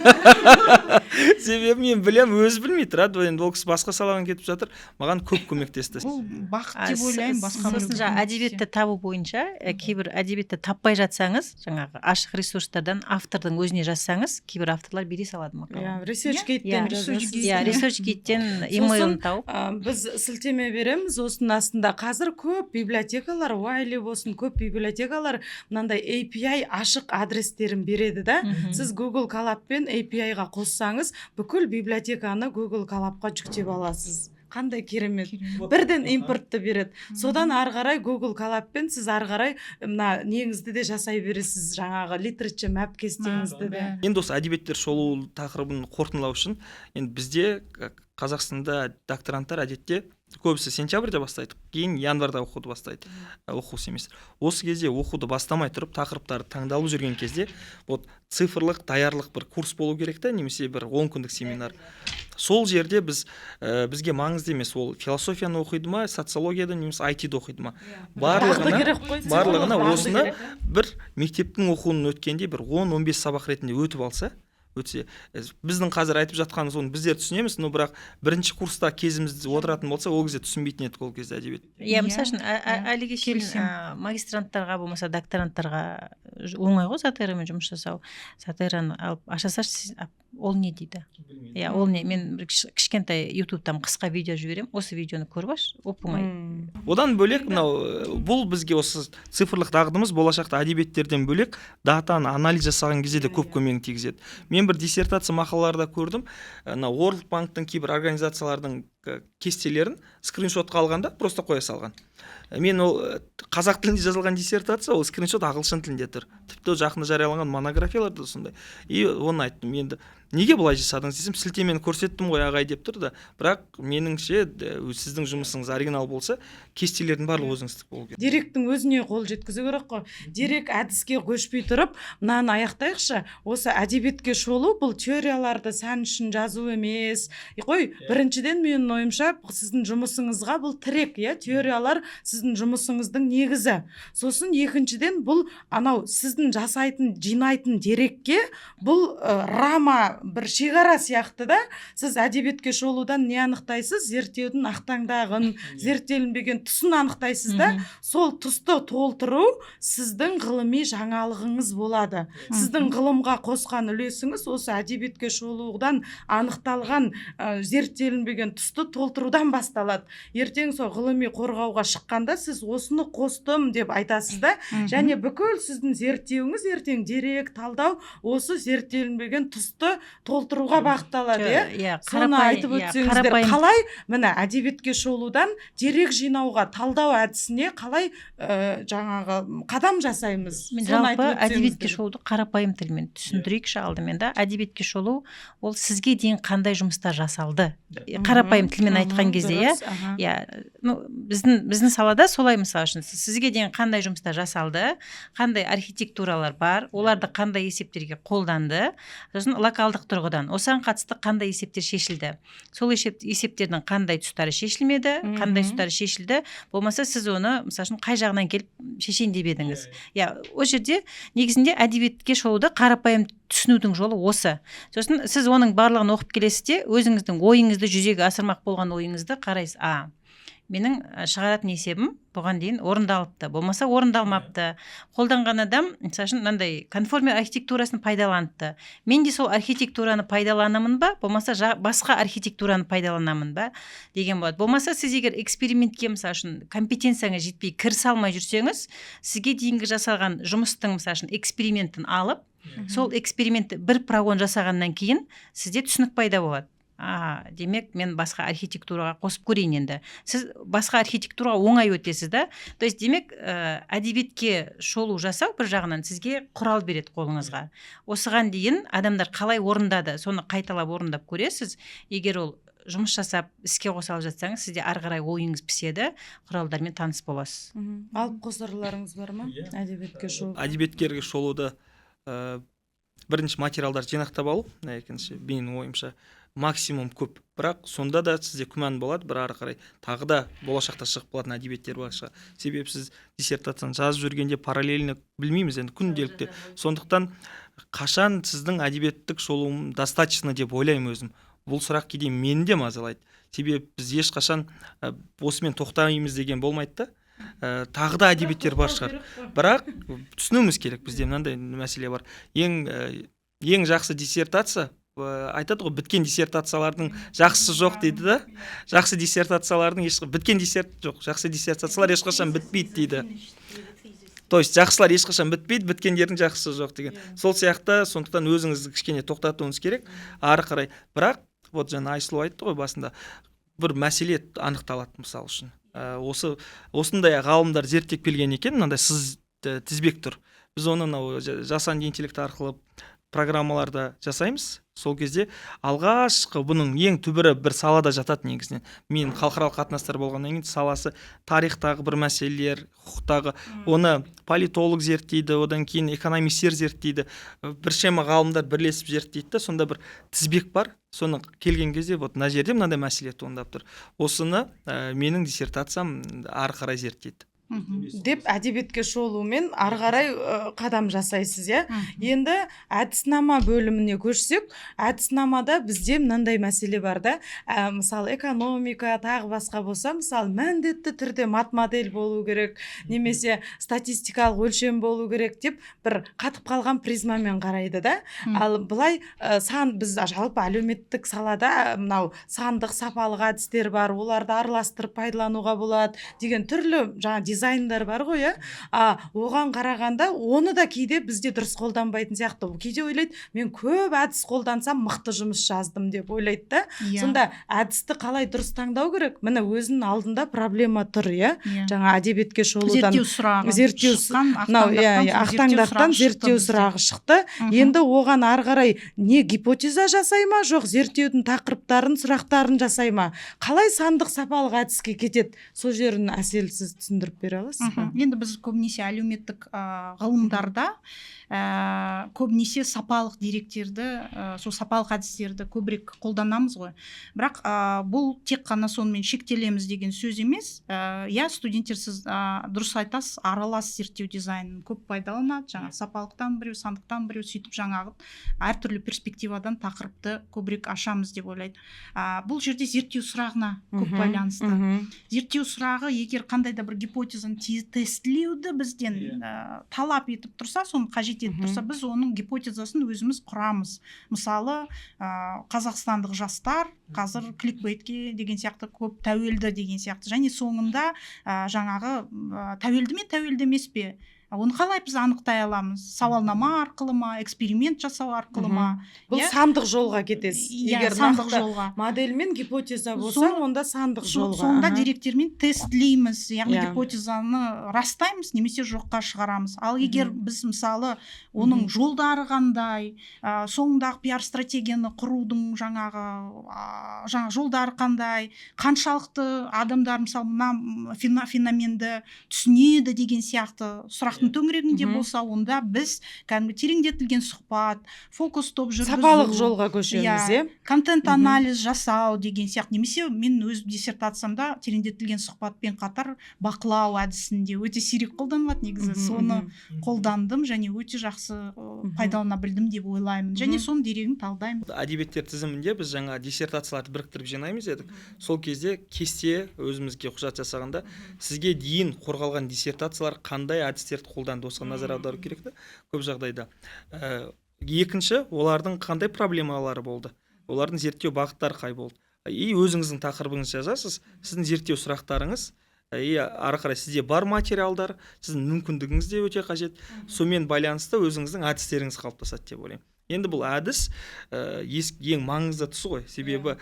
Себебі мен білемін, өзі білмей тұрады енді, ол кісі басқа салаға кетіп жатыр, маған көп көмектесті. Бұл бақыт деп ойлаймын, басқа Сосын біреуге жаңағы көмектессе. Әдебиетті табу бойынша кейбір әдебиетті таппай жатсаңыз, жаңағы ашық ресурстардан автордың өзіне жазсаңыз, кейбір авторлар бере салады мақаланы. Иә, ResearchGate-тен жазасыз. Иә, ResearchGate-тен имейлін тауып. Біз сілтеме береміз осының астында. Қазір көп библиотекалар, Wiley болсын, көп библиотекалар мынандай API ашық адрестерін береді да. Сіз Google Colab-пен API-ға қоссаңыз, бүкіл библиотеканы Google Colab-қа жүктеп аласыз. Қандай керемет! Бірден импортты береді. Содан ары қарай Google Colab-пен сіз ары қарай мына неңізді де жасай бересіз, жаңағы literature map кестеңізді де. Енді осы әдебиеттер шолу тақырыбын қорытындылау үшін, енді бізде Қазақстанда докторанттар әдетте көбісі сентябрьде бастайды, кейін январьда оқуды бастайды, оқу семестр. Осы кезде оқуды бастамай тұрып, тақырыптары таңдалып жүрген кезде, вот цифрлық даярлық бір курс болу керек та немесе бір 10 күндік семинар. Сол жерде біз бізге маңызды емес, ол философияны оқиды ма, социологияда немесе IT-ді оқиды ма, барлығына керек қой, барлығына цифрлық осыны керек. бір мектептің оқуын өткендей бір 10-15 сабақ ретінде өтіп алса, өтсе. Біздің қазір айтып жатқанымыз, оны біздер түсінеміз, но бірақ бірінші курста кезімізде отыратын болса, ол кезде түсінбейтін едік ол кезде әдебиет. Иә, мысалы үшін, әліге шейін Келісемін. Магистранттарға болмаса докторанттарға оңай ғой Zotero-мен жұмыс жасау. Zotero-ны алып аша салшы, ол не дейді, иә, ол не. Мен бір кішкентай Ютубтан қысқа видео жіберемін: осы видеоны көріп алшы, оп оңай. Одан бөлек мынау бұл бізге осы цифрлық дағдымыз болашақта әдебиеттерден бөлек датаны анализ жасаған кезде де көп көмегін тигізеді. Мен бір диссертация мақалаларда көрдім, мынау World Банктың, кейбір организациялардың Кестелерін скриншотқа алған да, просто қоя салған. Мен ол қазақ тілінде жазылған диссертация, ол скриншот ағылшын тілінде тұр. Тіпті жақында жарияланған монографиялар да сондай. И оны айттым: «Енді неге бұлай жасадыңыз?» — десем, «Сілтемені көрсеттім ғой, ағай», — деп тұр да. Бірақ меніңше, сіздің жұмысыңыз оригинал болса, кестелердің барлығы өзіңіздікі болу керек. Деректің өзіне қол жеткізу керек қой. Дерек әдіске көшпей тұрып, мынаны аяқтайықшы. Осы әдебиетке шолу — бұл теорияларды сән үшін жазу емес қой. Біріншіден, менің ойымша, сіздің жұмысыңызға бұл тірек, иә, теориялар сіздің жұмысыңыздың негізі. Сосын екіншіден, бұл анау сіздің жасайтын, жинайтын дерекке бұл рама, бір шекара сияқты да. Сіз әдебиетке шолудан не анықтайсыз? Зерттеудің ақтаңдағын, зерттелінбеген тұсын анықтайсыз да. Сол тұсты толтыру сіздің ғылыми жаңалығыңыз болады. Сіздің ғылымға қосқан үлесіңіз осы әдебиетке шолудан анықталған зерттелінбеген тұсты толтырудан басталады. Ертең сол ғылыми қорғауға шыққанда сіз «осыны қостым» деп айтасыз да. Және бүкіл сіздің зерттеуіңіз ертең, дерек талдау осы зерттелінбеген тұсты толтыруға бағытталады, иә. Иә. Соны айтып өтсеңіздер. Қарапайым. Қалай, міне, әдебиетке шолудан дерек жинауға, талдау әдісіне қалай жаңағы қадам жасаймыз? Мен Соны жалпы айтып әдебиетке өтсеңіздер. шолуды қарапайым тілмен түсіндірейікші алдымен да. Әдебиетке шолу — ол сізге дейін қандай жұмыстар жасалды. Қарапайым тілмен айтқан кезде, иә. Дұрыс, аха. Иә, ну біздің салада солай. Мысалы үшін, сізге дейін қандай жұмыстар жасалды, қандай архитектуралар бар, оларды қандай есептерге қолданды, сосын локалдық тұрғыдан осыған қатысты қандай есептер шешілді, сол есептердің қандай тұстары шешілмеді, қандай тұстары шешілді, болмаса сіз оны, мысалы үшін, қай жағынан келіп шешейін деп едіңіз. Иә, ол жерде негізінде әдебиетке шолуды қарапайым түсінудің жолы осы. Сосын сіз оның барлығын оқып келесіз де, өзіңіздің ойыңызды жүзеге асырмақ болған ойыңызды қарайсыз: а менің шығаратын есебім бұған дейін орындалыпты, болмаса орындалмапты, қолданған адам, мысалы үшін, мынандай конформер архитектурасын пайдаланыпты, мен де сол архитектураны пайдаланамын ба, болмаса басқа архитектураны пайдаланамын ба деген болады. Болмаса сіз егер экспериментке, мысалы үшін, компетенцияңыз жетпей кірісе алмай жүрсеңіз, сізге дейінгі жасалған жұмыстың, мысалы үшін, экспериментін алып, сол экспериментті бір прогон жасағаннан кейін сізде түсінік пайда болады: а демек, мен басқа архитектураға қосып көрейін енді. Сіз басқа архитектураға оңай өтесіз да. То есть демек, әдебиетке шолу жасау бір жағынан сізге құрал береді қолыңызға. Осыған дейін адамдар қалай орындады, соны қайталап орындап көресіз. Егер ол жұмыс жасап, іске қоса алып жатсаңыз, сізде ары қарай ойыңыз піседі, құралдармен таныс боласыз. Алып қосарларыңыз бар ма? Иә. Әдебиетке шолу. Әдебиетке шолуды бірінші материалдарды жинақтап алу, екінші, менің ойымша, максимум көп. Бірақ сонда да сізде күмән болады, бір ары қарай тағы да болашақта шығып қалатын әдебиеттер бар шығар. Себебі сіз диссертацияны жазып жүргенде параллельно, білмейміз енді, күнделікті. Сондықтан қашан сіздің әдебиеттік шолуым достаточно деп ойлаймын өзім. Бұл сұрақ кейде мені де мазалайды. Себебі біз ешқашан осымен тоқтаймыз деген болмайды да. Тағы да әдебиеттер бар шығар. Бірақ түсінуіміз керек, бізде мынандай мәселе бар: ең жақсы диссертация, айтады ғой, біткен диссертациялардың жақсысы жоқ дейді да. Жақсы диссертациялардың еш біткен диссерт жоқ, жақсы диссертациялар ешқашан бітпейді дейді. То есть жақсылар ешқашан бітпейді, біткендердің жақсысы жоқ деген. Сол сияқты, сондықтан өзіңізді кішкене тоқтатуыңыз керек ары қарай. Бірақ вот жаңа Айсұлу айтты ғой басында, бір мәселе анықталады. Мысалы үшін, осы осындай ғалымдар зерттеп келген екен, мынандай сыз тізбек тұр. Біз оны мынау жасанды интеллект арқылы программаларда жасаймыз. Сол кезде алғашқы бұның ең түбірі бір салада жатады негізінен. Мен халықаралық қатынастар болғаннан кейін, саласы тарихтағы бір мәселелер, құқықтағы, оны политолог зерттейді, одан кейін экономистер зерттейді, біршама ғалымдар бірлесіп зерттейді да. Сонда бір тізбек бар. Соны келген кезде, вот мына жерде мынандай мәселе туындап тұр, осыны менің диссертациям ары қарай зерттейді деп әдебиетке шолумен ары қарай қадам жасайсыз, иә. Енді әдіснама бөліміне көшсек, әдіснамада бізде мынандай мәселе бар да. Мысалы, экономика тағы басқа болса, мысалы, міндетті түрде мат модель болу керек немесе статистикалық өлшем болу керек деп бір қатып қалған призмамен қарайды да. Ал былай сан, біз жалпы әлеуметтік салада мынау сандық, сапалық әдістер бар, оларды араластырып пайдалануға болады деген түрлі жаңа дизайн дизайндар бар ғой, иә. А оған қарағанда оны да кейде бізде дұрыс қолданбайтын сияқты. Кейде ойлайды, мен көп әдіс қолдансам, мықты жұмыс жаздым деп ойлайды да. Сонда әдісті қалай дұрыс таңдау керек? Міне, өзінің алдында проблема тұр, иә. Жаңа әдебиетке шолудан Зерттеу сұрағы зерттеу шыққан. Мынау, иә, ақтаңдақтан зерттеу сұрағы шықты. Енді оған ары қарай не гипотеза жасай ма, жоқ зерттеудің тақырыптарын, сұрақтарын жасай ма? Қалай сандық, сапалық әдіске кетеді? Сол жерін, Әсел, сіз түсіндіріп бере аласыз ба? Енді біз көбінесе әлеуметтік ғылымдарда көбінесе сапалық деректерді, сол сапалық әдістерді көбірек қолданамыз ғой. Бірақ бұл тек қана сонымен шектелеміз деген сөз емес. Иә, студенттер, сіз дұрыс айтасыз, аралас зерттеу дизайнын көп пайдаланады. Жаңағы сапалықтан біреу, сандықтан біреу, сөйтіп жаңағы әртүрлі перспективадан тақырыпты көбірек ашамыз деп ойлайды. Бұл жерде зерттеу сұрағына көп байланысты. Зерттеу сұрағы егер қандай да бір гипотезаны тестілеуді бізден талап етіп тұрса, соны қажет етіп тұрса, біз оның гипотезасын өзіміз құрамыз. Мысалы, қазақстандық жастар қазір кликбейтке деген сияқты көп тәуелді деген сияқты. Және соңында жаңағы тәуелді ме, тәуелді емес пе, оны қалай біз анықтай аламыз? Сауалнама арқылы ма, эксперимент жасау арқылы ма? Бұл сандық жолға кетесіз. Иә, Егер сандық нақты жолға. модель мен гипотеза болса, онда сандық жолға. Сонда деректермен тестлейміз, яғни гипотезаны растаймыз немесе жоққа шығарамыз. Ал егер біз, мысалы, оның жолдары қандай, соңындағы пиар стратегияны құрудың жаңағы жаңа жолдары қандай, қаншалықты адамдар, мысалы, мына феноменді түсінеді деген сияқты сұрақтың төңірегінде болса, онда біз кәдімгі тереңдетілген сұхбат, фокус топ жүргізу, Сапалық жолға көшеміз, иә. контент анализ жасау деген сияқты. Немесе мен өз диссертациямда тереңдетілген сұхбатпен қатар бақылау әдісін де, өте сирек қолданылады негізі, соны қолдандым және өте жақсы пайдалана білдім деп ойлаймын. Және соның дерегін талдаймын. Әдебиеттер тізімінде біз жаңа диссертацияларды біріктіріп жинаймыз дедік. Сол кезде кесте, өзімізге құжат жасағанда, сізге дейін қорғалған диссертациялар қандай әдістерді қолданды, осыған назар аудару керек та көп жағдайда. Екінші, олардың қандай проблемалары болды, олардың зерттеу бағыттары қай болды. И өзіңіздің тақырыбыңызды жазасыз, сіздің зерттеу сұрақтарыңыз, и ары қарай сізде бар материалдар, сіздің мүмкіндігіңіз де өте қажет. Сонымен байланысты өзіңіздің әдістеріңіз қалыптасады деп ойлаймын. Енді бұл әдіс ең маңызды тұсы ғой, себебі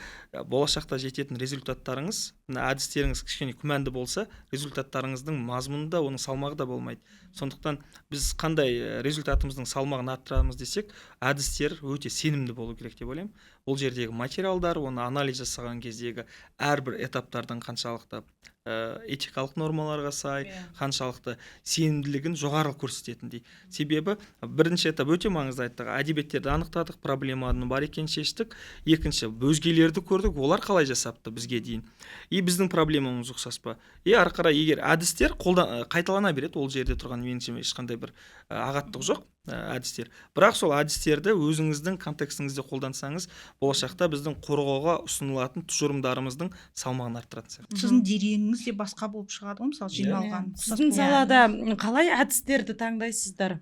болашақта жететін результаттарыңыз, мына әдістеріңіз кішкене күмәнді болса, результаттарыңыздың мазмұны да, оның салмағы да болмайды. Сондықтан біз қандай результатымыздың салмағын арттырамыз десек, әдістер өте сенімді болу керек деп ойлаймын. Ол жердегі материалдар, оны анализ жасаған кездегі әрбір этаптардың қаншалықты этикалық нормаларға сай, қаншалықты сенімділігін жоғары көрсететіндей. Себебі бірінші этап өте маңызды, айттық, әдебиеттерді анықтадық, проблеманың бар екенін шештік. Екінші, өзгелерді көрдік, олар қалай жасапты бізге дейін, и біздің проблемамыз ұқсас па. И ары қарай егер әдістер қайталана береді, ол жерде тұрған меніңше ешқандай бір ағаттық жоқ, әдістер. Бірақ сол әдістерді өзіңіздің контекстіңізде қолдансаңыз, болашақта біздің қорғауға ұсынылатын тұжырымдарымыздың салмағын арттыратын сияқты. Сіздің дерегіңіз де басқа болып шығады ғой, мысалы, жиналған. Сіздің салада қалай әдістерді таңдайсыздар?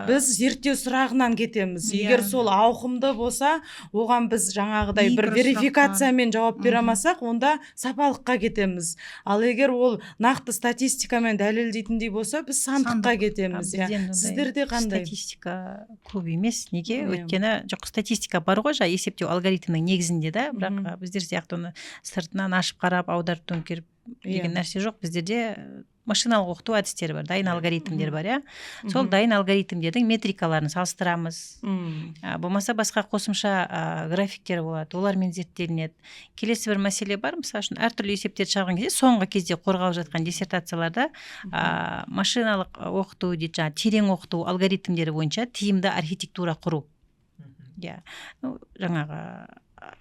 Біз зерттеу сұрағынан кетеміз. Егер сол ауқымды болса, оған біз жаңағыдай бір Микросұрақтар. верификациямен жауап бере алмасақ, онда сапалыққа кетеміз. Ал егер ол нақты статистикамен дәлелдейтіндей болса, біз сандыққа Сандық. кетеміз, иә. Бізде ондай Сіздерде қандай? Статистика көп емес. Неге? Өйткені жоқ, статистика бар ғой, жаңа есептеу алгоритмінің негізінде да, бірақ біздер сияқты оны сыртынан ашып қарап, аударып, төңкеріп деген нәрсе жоқ. Біздерде машиналық оқыту әдістері бар, дайын алгоритмдер бар, иә. Сол дайын алгоритмдердің метрикаларын салыстырамыз. Болмаса басқа қосымша графиктер болады, олармен зерттелінеді. Келесі бір мәселе бар, мысалы үшін, әртүрлі есептерді шығарған кезде, соңғы кезде қорғалып жатқан диссертацияларда машиналық оқыту дейді, жаңағы терең оқыту алгоритмдері бойынша тиімді архитектура құру. Иә, ну, жаңағы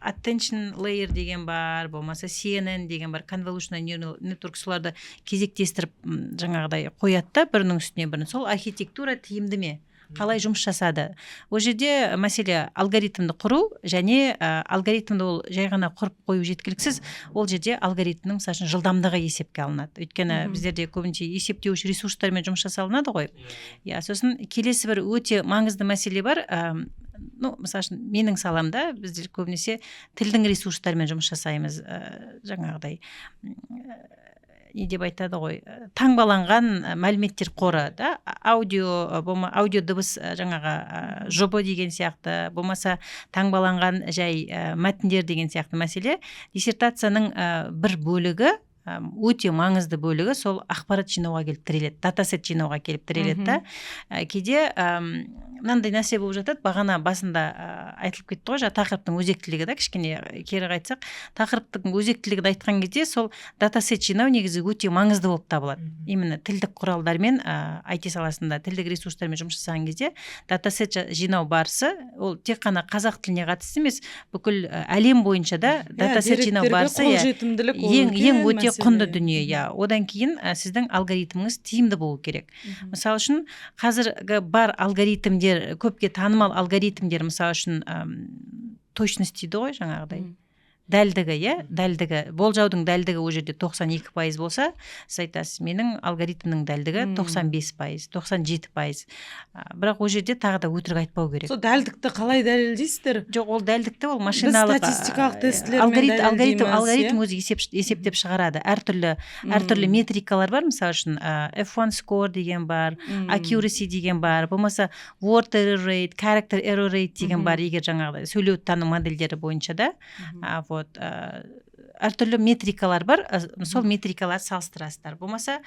attention layer деген бар, болмаса CNN деген бар, convolutional neural network, соларды кезектестіріп, жаңағыдай қояды да бірінің үстіне бірін. Сол архитектура тиімді ме, қалай жұмыс жасады? Ол жерде мәселе алгоритмді құру және алгоритмді ол жай ғана құрып қою жеткіліксіз. Ол жерде алгоритмнің, мысалы үшін, жылдамдығы есепке алынады, өйткені біздерде көбінесе есептеуіш ресурстармен жұмыс жасалынады ғой, иә. Сосын келесі бір өте маңызды мәселе бар. Ну, мысалы үшін, менің саламда біздер көбінесе тілдің ресурстарымен жұмыс жасаймыз, жаңағыдай Не деп айтады ғой, таңбаланған мәліметтер қоры да, аудио аудио дыбыс, жаңағы жоба деген сияқты, болмаса таңбаланған жай мәтіндер деген сияқты мәселе. Диссертацияның бір бөлігі, өте маңызды бөлігі сол ақпарат жинауға келіп тіреледі, датасет жинауға келіп тіреледі да. Кейде мынандай нәрсе болып жатады. Бағана басында айтылып кетті ғой, жаңа тақырыптың өзектілігі да. Кішкене кері қайтсақ, тақырыптың өзектілігін айтқан кезде, сол датасет жинау негізі өте маңызды болып табылады. Именно тілдік құралдармен, IT саласында тілдік ресурстармен жұмыс жасаған кезде датасет жинау барысы, ол тек қана қазақ тіліне қатысты емес, бүкіл әлем бойынша да датасет жинау барысы, иә, қолжетімділік ол ең үлкен өте мәселе. құнды дүние, иә. Одан кейін сіздің алгоритміңіз тиімді болу керек. Мысалы үшін, қазіргі бар алгоритмдер, көпке танымал алгоритмдер, мысалы үшін, точность дейді ғой жаңағыдай, дәлдігі, иә, дәлдігі, болжаудың дәлдігі ол жерде 92% болса, сіз айтасыз: менің алгоритмнің дәлдігі 95%, 97%. Бірақ ол жерде тағы да өтірік айтпау керек. Сол дәлдікті қалай дәлелдейсіздер? Жоқ, ол дәлдікті ол машиналық статистикалық тестілермен алгоритм дәлелдейміз, алгоритм иә? өзі есептеп шығарады. Әртүрлі метрикалар бар. Мысалы үшін, F1 score деген бар, accuracy деген бар, болмаса word error rate, character error rate деген бар, егер жаңағыдай сөйлеуді тану модельдері бойынша да. Вот әртүрлі метрикалар бар, сол метрикаларды салыстырасыздар. Болмаса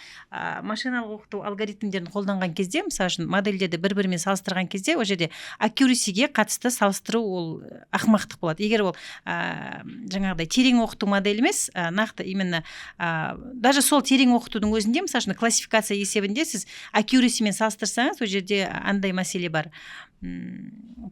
машиналық оқыту алгоритмдерін қолданған кезде, мысалы үшін, модельдерді бір бірімен салыстырған кезде, ол жерде accuracy-ге қатысты салыстыру ол ақымақтық болады, егер ол жаңағыдай терең оқыту моделі емес, нақты именно даже сол терең оқытудың өзінде, мысалы үшін, классификация есебінде сіз accuracy-мен салыстырсаңыз, ол жерде андай мәселе бар,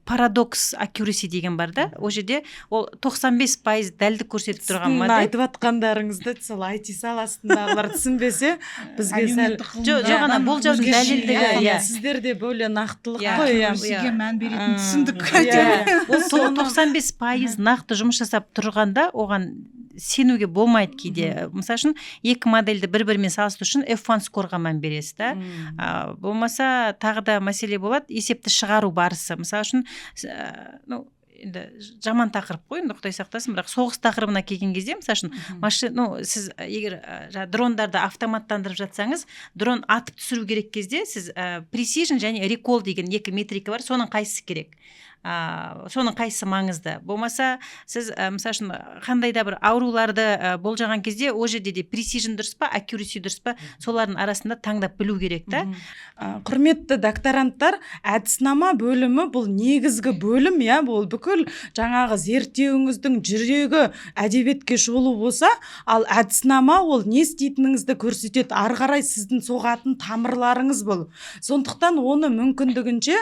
парадокс accuracy деген бар да. Ол жерде ол 95% дәлдік көрсетіп тұрған Сіздің модель. айтып жатқандарыңызды сол IT саласындағылар түсінбесе, бізге сәл Жоқ, ана болжаудың дәлелдігі, иә. Сіздерде бөле нақтылық Иә. қой, иә. Accuracy-ге мән беретінін түсіндік. Иә. Ол 95% нақты жұмыс жасап тұрғанда, оған сенуге болмайды кейде. Мысалы үшін, екі модельді бір бірімен салыстыру үшін F1 score ға мән бересіз да. Болмаса тағы да мәселе болады, есепті шығару барысы. Мысалы үшін, ну енді жаман тақырып қой енді, құдай сақтасын, бірақ соғыс тақырыбына келген кезде, мысалы үшін, ну сіз егер жаңағы дрондарды автоматтандырып жатсаңыз, дрон атып түсіру керек кезде сіз precision және recall деген екі метрика бар, соның қайсысы керек, соның қайсысы маңызды? Болмаса сіз мысалы үшін, қандай да бір ауруларды болжаған кезде, ол жерде де precision дұрыс па, accuracy дұрыс па, солардың арасында таңдап білу керек та. Құрметті докторанттар, әдіснама бөлімі бұл негізгі бөлім, иә. Бұл бүкіл жаңағы зерттеуіңіздің жүрегі әдебиетке шолу болса, ал әдіснама ол не істейтініңізді көрсетеді, ары қарай сіздің соғатын тамырларыңыз бұл. Сондықтан оны мүмкіндігінше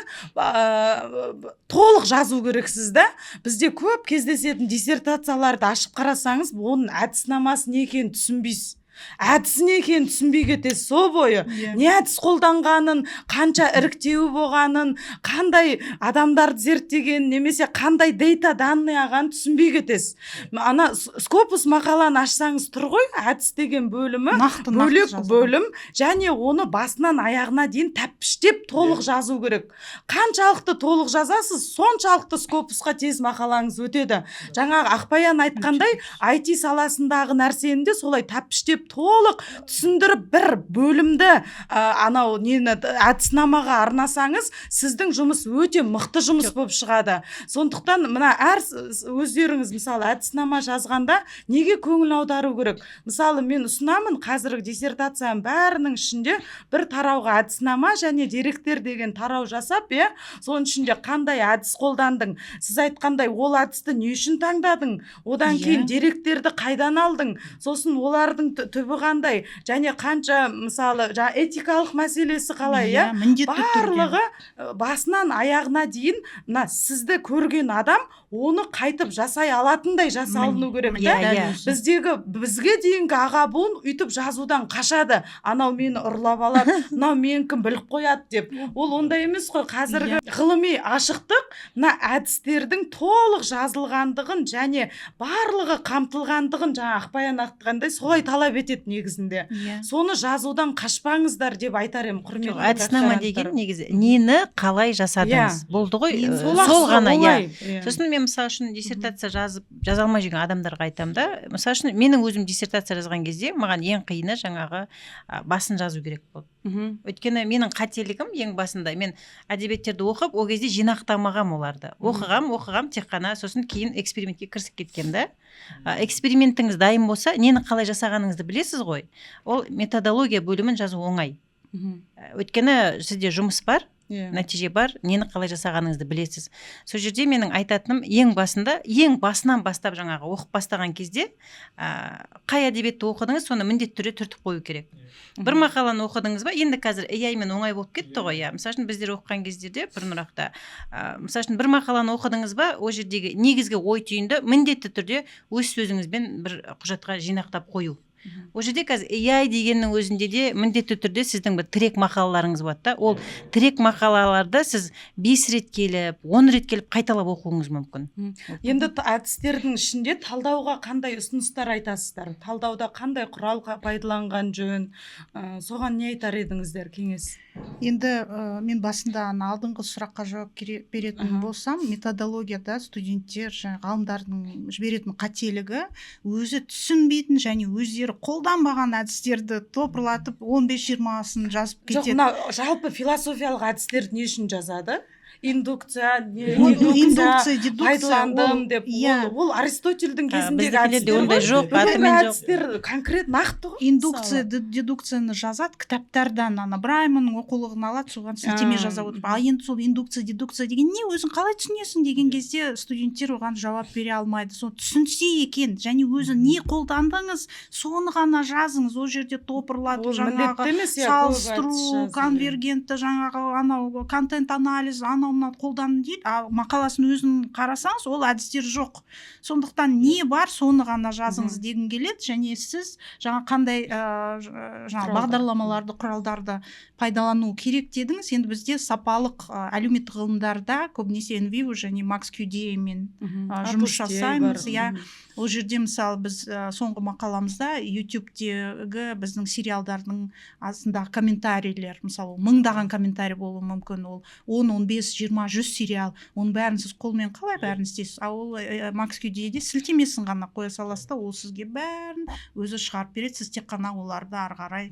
толық жазу керексіз да. Бізде көп кездесетін диссертацияларды ашып қарасаңыз, оның әдіснамасы не екенін түсінбейсіз, әдісі не екенін түсінбей кетесіз сол бойы. Не әдіс қолданғанын, қанша іріктеуі болғанын, қандай адамдарды зерттегенін немесе қандай data данные алғанын түсінбей кетесіз. Ана Scopus мақаланы ашсаңыз, тұр ғой әдіс деген бөлімі, нақты нақты бөлек жазылған. бөлім, және оны басынан аяғына дейін тәппіштеп толық жазу керек. Қаншалықты толық жазасыз, соншалықты Scopus қа тез мақалаңыз өтеді. Жаңағы Ақбаян айтқандай, IT саласындағы нәрсені де солай тәппіштеп толық түсіндіріп, бір бөлімді анау нені әдіснамаға арнасаңыз, сіздің жұмыс өте мықты жұмыс болып шығады. Сондықтан мына әр өздеріңіз, мысалы, әдіснама жазғанда неге көңіл аудару керек? Мысалы, мен ұсынамын, қазіргі диссертацияның бәрінің ішінде бір тарауға әдіснама және деректер деген тарау жасап, иә, соның ішінде қандай әдіс қолдандың, сіз айтқандай, ол әдісті не үшін таңдадың, одан кейін деректерді қайдан алдың, сосын олардың түбі қандай және қанша, мысалы, жаңа этикалық мәселесі қалай, иә, Міндетті түрде. Барлығы басынан аяғына дейін мына сізді көрген адам оны қайтып жасай алатындай жасалыну керек та. Иә, иә. Біздегі, бізге дейінгі аға буын өйтіп жазудан қашады: анау мені ұрлап алады, мынау менікін біліп қояды деп. Ол ондай емес қой. Қазіргі ғылыми ашықтық мына әдістердің толық жазылғандығын және барлығы қамтылғандығын, жаңа Ақбаян айтқандай, солай талап етеді негізінде. Соны жазудан қашпаңыздар деп айтар едім, құрметті Жоқ, әдіснама докторанттар. деген негізі нені қалай жасадыңыз, болды ғой. Ең Сол-ақ сол ғана, иә. оңай, иә. Сосын мен Мен, мысалы үшін, диссертация жазып, жаза алмай жүрген адамдарға айтамын да. Мысалы үшін, менің өзім диссертация жазған кезде маған ең қиыны жаңағы басын жазу керек болды. Өйткені менің қателігім ең басында мен әдебиеттерді оқып, ол кезде жинақтамағам оларды. Оқығам тек қана, сосын кейін экспериментке кірісіп кеткем да. Экспериментіңіз дайын болса, нені қалай жасағаныңызды білесіз ғой, ол методология бөлімін жазу оңай. Өйткені сізде жұмыс бар, нәтиже бар, нені қалай жасағаныңызды білесіз. Сол жерде менің айтатыным, ең басында, ең басынан бастап, жаңағы оқып бастаған кезде қай әдебиетті оқыдыңыз, соны міндетті түрде түртіп қою керек. Бір мақаланы оқыдыңыз ба, енді қазір AI мен оңай болып кетті ғой, иә. Мысалы үшін, біздер оқыған кездерде бұрынырақта, мысалы үшін, бір мақаланы оқыдыңыз ба, ол жердегі негізгі ой түйінді міндетті түрде өз сөзіңізбен бір құжатқа жинақтап қою. Ол жерде қазір AI дегеннің өзінде де міндетті түрде сіздің бір тірек мақалаларыңыз болады да. Ол тірек мақалаларды сіз 5 рет келіп, 10 рет келіп қайталап оқуыңыз мүмкін. Енді әдістердің ішінде талдауға қандай ұсыныстар айтасыздар? Талдауда қандай құрал пайдаланған жөн? Соған не айтар едіңіздер, кеңес? Енді мен басында ана алдыңғы сұраққа жауап беретін болсам, методологияда студенттер, жаңағы ғалымдардың жіберетін қателігі: өзі түсінбейтін және өздері қолданбаған әдістерді топырлатып, 15-20-сын жазып Жоқ, кетеді. мына жалпы философиялық әдістерді не үшін жазады? Индукция, не, Ол дедукция, индукция, дедукция, пайдаландым ол- деп. Иә. Ол Аристотельдің кезіндегі Біздікілерде әдістер ондай ғой. жоқ, Бүгінгі атымен жоқ. әдістер конкрет, нақты ғой. Индукция, Мысалы. дедукцияны жазады кітаптардан, ана Брайманның оқулығын алады, соған сілтеме жасап отырып. Ал енді сол индукция, дедукция деген не, өзің қалай түсінесің деген кезде студенттер оған жауап бере алмайды. Соны түсінсе екен. Және өзі не қолдандыңыз, соны ғана жазыңыз. Ол жерде топырлатып, Ол жаңағы міндетті емес, иә, көп салыстыру, әдіс жазу. конвергентті, жаңағы анау контент анализ, анау мынау қолдандым дейді, ал мақаласын өзін қарасаңыз, ол әдістер жоқ. Сондықтан не бар, соны ғана жазыңыз дегім келеді. Және сіз жаңа қандай жаңа Құралдар. бағдарламаларды, құралдарды пайдалану керек дедіңіз. Енді бізде сапалық әлеуметтік ғылымдарда көбінесе NVivo және MAXQDA мен жұмыс Atlas.ti жасаймыз, бар. Иә. Ол жерде, мысалы, біз соңғы мақаламызда ютубтегі біздің сериалдардың астындағы комментарийлер, мысалы, мыңдаған комментарий болуы мүмкін, ол 10, 15, 20, 100 сериал, оның бәрін сіз қолмен қалай бәрін істейсіз? Ал ол MAXQDA-де сілтемесін ғана қоя саласыз да, ол сізге бәрін өзі шығарып береді. Сіз тек қана оларды ары қарай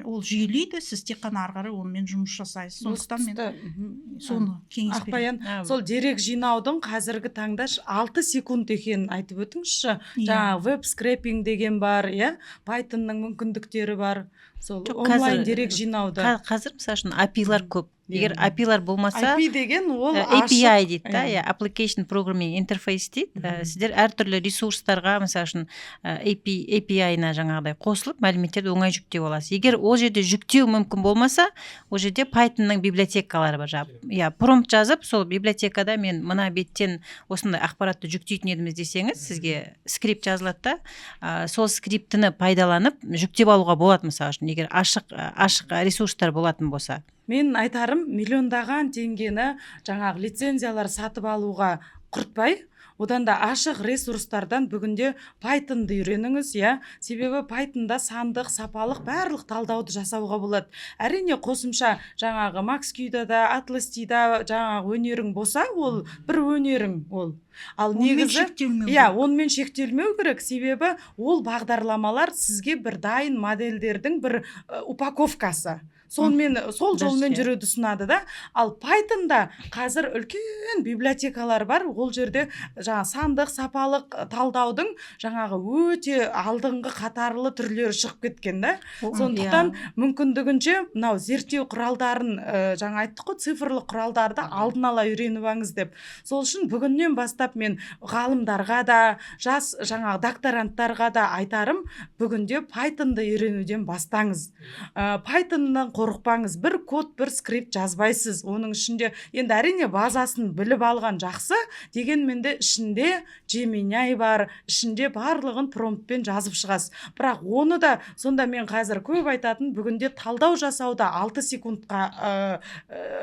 ол жүйелейді, сіз тек қана ары қарай онымен жұмыс жасайсыз. Сондықтан мен Осы тұста, соны кеңес беремін. Ақбаян, сол дерек жинаудың қазіргі таңда 6 секунд екенін айтып өтіңізші. Иә. Жаңағы веб скрепинг деген бар, иә, Pythonның мүмкіндіктері бар, сол Жоқ, онлайн қазір- дерек жинауды. Қазір, мысалы үшін, API-лар көп. Егер Иә. API-лар болмаса, API деген ол API дейді да, иә. Иә, Application Programming Interface дейді. Сіздер әртүрлі ресурстарға, мысалы үшін, API-на жаңағыдай қосылып, мәліметтерді оңай жүктеп аласыз. Егер ол жерде жүктеу мүмкін болмаса, ол жерде Pythonның библиотекалары бар. Жаңағы, иә, промпт жазып, сол библиотекада мен мына беттен осындай ақпаратты жүктейтін едіміз десеңіз, сізге скрипт жазылады да, сол скриптіні пайдаланып жүктеп алуға болады, мысалы үшін, егер ашық ресурстар болатын болса. Мен айтарым, миллиондаған теңгені жаңағы лицензиялар сатып алуға құртпай, одан да ашық ресурстардан бүгінде Pythonды үйреніңіз, иә. Себебі Pythonда сандық, сапалық барлық талдауды жасауға болады. Әрине, қосымша жаңағы MAXQDA да, Atlas.ti-да жаңағы өнерің болса, ол бір өнерің ол. Ал Онымен негізі шектелмеу иә, керек. Онымен шектелмеу керек, себебі ол бағдарламалар сізге бір дайын модельдердің бір упаковкасы, сонымен сол жолмен иә. жүруді ұсынады да. Ал Pythonда қазір үлкен библиотекалар бар, ол жерде жаңа сандық, сапалық талдаудың жаңағы өте алдыңғы қатарлы түрлері шығып кеткен да. Сондықтан мүмкіндігінше мынау зерттеу құралдарын, жаңа айттық қой, цифрлық құралдарды алдын ала үйреніп алыңыз деп. Сол үшін бүгіннен бастап мен ғалымдарға да, жас жаңағы докторанттарға да айтарым: бүгінде Pythonды үйренуден бастаңыз. Pythonнан қорықпаңыз, бір код, бір скрипт жазбайсыз оның ішінде. Енді, әрине, базасын біліп алған жақсы, дегенмен де ішінде Gemini бар, ішінде барлығын промптпен жазып шығасыз. Бірақ оны да сонда мен қазір көп айтатын, бүгінде талдау жасауда 6 секундқа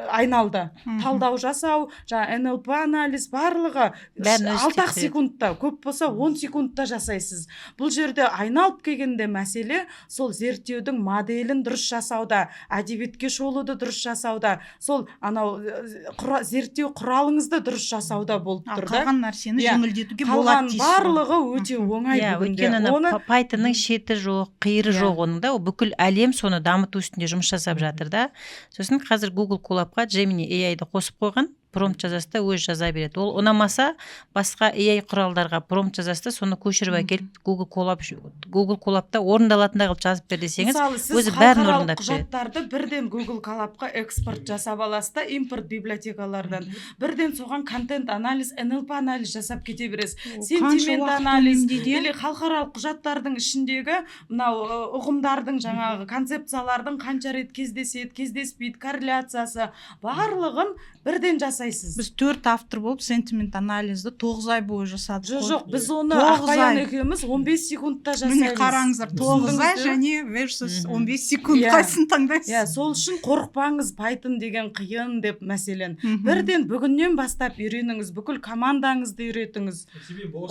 айналды. Талдау жасау, жаңа НЛП анализ, барлығы Бәрін өзі 6-ақ істеп береді. секундта, көп болса 10 секундта жасайсыз. Бұл жерде айналып келгенде мәселе сол зерттеудің моделін дұрыс жасауда, әдебиетке шолуды дұрыс жасауда, сол анау зерттеу құралыңызды дұрыс жасауда болып Ал тұр да. қалған нәрсені жеңілдетуге болады Қалған дейсіз ғой. барлығы өте оңай бүгінде. Өйткені ана Оны Pythonның шеті жоқ, қиыры жоқ оның да. Ол бүкіл әлем соны дамыту үстінде жұмыс жасап жатыр да. Сосын қазір Google Colabқа Gemini AI-ды қосып қойған. Промпт жазасыз да, өзі жаза береді. Ол ұнамаса, басқа AI құралдарға промпт жазасыз да, соны көшіріп әкеліп, Google Colabта орындалатындай қылып жазып бер десеңіз, Мысалы, сіз өзі бәрін халықаралық орындап береді. құжаттарды бірден Google Colabқа экспорт жасап аласыз да, импорт библиотекалардан бірден соған контент анализ, НЛП анализ жасап кете бересіз. Ол қанша Сентимент уақыт анализ үнемдейді, иә? или халықаралық құжаттардың ішіндегі мынау ұғымдардың, жаңағы концепциялардың қанша рет кездеседі, кездеспейді, корреляциясы, барлығын бірден жасайсыз. Біз төрт автор болып сентимент анализді 9 ай бойы жасадық Жоқ, қой. жоқ, біз оны 9 Ақбаян ай. екеуміз 15 секундта Міне, жасаймыз. қараңыздар, 9 ай Түсіндіңіздер? және versus 15 секунд, қайсысын таңдайсыз? Иә, сол үшін қорықпаңыз Python деген қиын деп, мәселен. Бірден бүгіннен бастап үйреніңіз, бүкіл командаңызды үйретіңіз.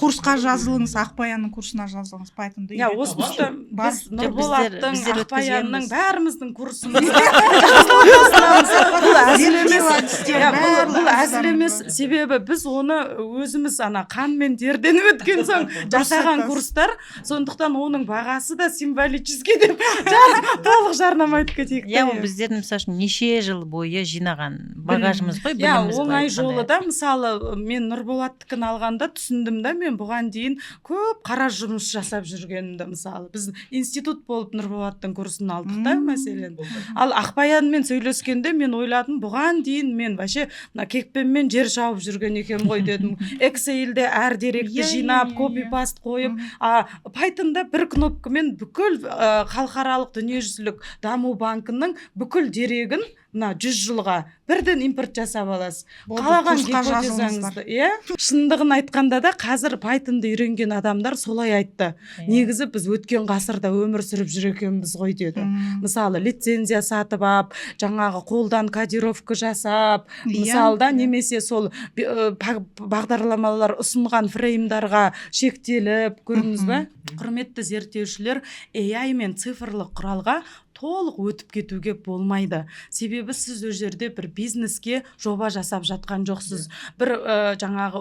Курсқа жазылыңыз, Ақбаянның курсына жазылыңыз, Pythonды Иә, үйретеді. осы тұста Бар. біз Жоқ, Нұрболаттың, біздер Ақбаянның, өткізгенбіз. бәріміздің курсымызда жазылыңыз. Бұл әзіл емес. Зерттеу әдістері, Иә, бұл, барлық бұл әзіл емес, әдістері. себебі біз оны өзіміз ана қан мен терден өткен соң жасаған айтасыз. курстар. Сондықтан оның бағасы да символический деп толық жарнама айтып кетейік та, Иә, ол иә. біздердің, мысалы үшін, неше жыл бойы жинаған багажымыз ғой, біліміміз Оңай былай жолы айтқанда. да. Мысалы, мен Нұрболаттікін алғанда түсіндім да, мен бұған дейін көп қара жұмыс жасап жүргенімді. Мысалы, біз институт болып Нұрболаттың курсын алдық та, мәселен. Ал Ақбаянмен сөйлескенде мен ойладым, бұған дейін мен вообще мына кетпенмен жер шауып жүрген екен ғой дедім, Эксельде әр деректі жинап, копи паст қойып. А Pythonда бір кнопкамен бүкіл халықаралық, дүниежүзілік даму банкінің бүкіл дерегін мына 100 жылға бірден импорт жасап аласыз. Болды, Қалаған курсқа жазылыңыздар. гипотезаңызды. Иә, шындығын айтқанда да, қазір Pythonды үйренген адамдар солай айтты. Негізі біз өткен ғасырда өмір сүріп жүр екенбіз ғой деді. Мысалы, лицензия сатып алып, жаңағы қолдан кодировка жасап, мысалы да, немесе сол бағдарламалар ұсынған фреймдарға шектеліп, көрдіңіз ба? Құрметті зерттеушілер, AI мен цифрлық құралға толық өтіп кетуге болмайды, себебі сіз ол жерде бір бизнеске жоба жасап жатқан жоқсыз, бір жаңағы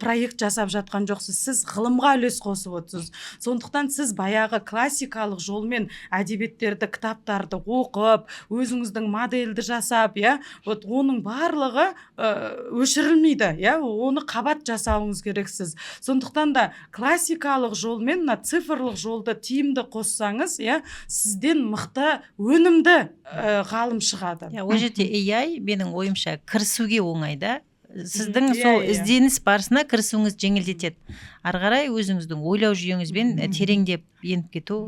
проект жасап жатқан жоқсыз, сіз ғылымға үлес қосып отырсыз. Сондықтан сіз баяғы классикалық жолмен әдебиеттерді, кітаптарды оқып, өзіңіздің модельді жасап, иә, вот оның барлығы өшірілмейді, иә, оны қабат жасауыңыз керексіз. Сондықтан да классикалық жолмен мына цифрлық жолды тиімді қоссаңыз, иә, сізден мықты, өнімді ғалым шығады. Иә, ол жерде AI, менің ойымша, кірісуге оңай да, сіздің сол Иә, иә. ізденіс барысына кірісуіңізді жеңілдетеді. Ары қарай өзіңіздің ойлау жүйеңізбен тереңдеп еніп кету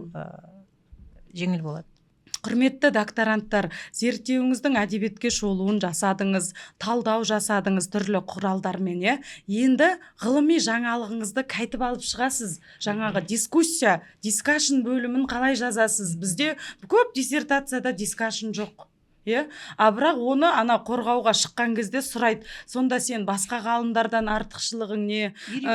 жеңіл болады. Құрметті докторанттар, зерттеуіңіздің әдебиетке шолуын жасадыңыз, талдау жасадыңыз түрлі құралдармен, иә. Енді ғылыми жаңалығыңызды қайтып алып шығасыз? Жаңағы дискуссия, discussion бөлімін қалай жазасыз? Бізде көп диссертацияда discussion жоқ, иә, а бірақ оны ана қорғауға шыққан кезде сұрайды. Сонда сен басқа ғалымдардан артықшылығың не,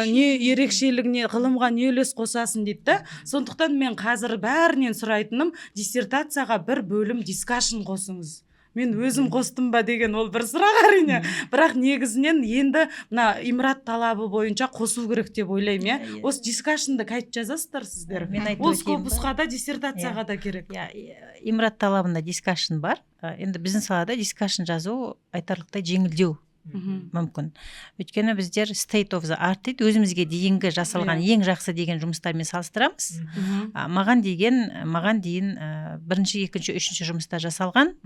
не ерекшелігі не, ғылымға не үлес қосасың дейді да. Сондықтан мен қазір бәрінен сұрайтыным: диссертацияға бір бөлім discussion қосыңыз. Мен өзім қостым ба деген ол бір сұрақ, әрине, бірақ негізінен енді мына IMRAD талабы бойынша қосу керек деп ойлаймын, иә. Осы discussion ды қайтып жазасыздар сіздер? Мен айтып Ол өтейін ба? Scopus қа да, диссертацияға да керек. Иә, IMRAD талабында discussion бар. Енді біздің салада discussion жазу айтарлықтай жеңілдеу мүмкін, өйткені біздер state of the art дейді, өзімізге дейінгі жасалған ең жақсы деген жұмыстармен салыстырамыз. А, маған дейін бірінші, екінші, үшінші жұмыста жасалған,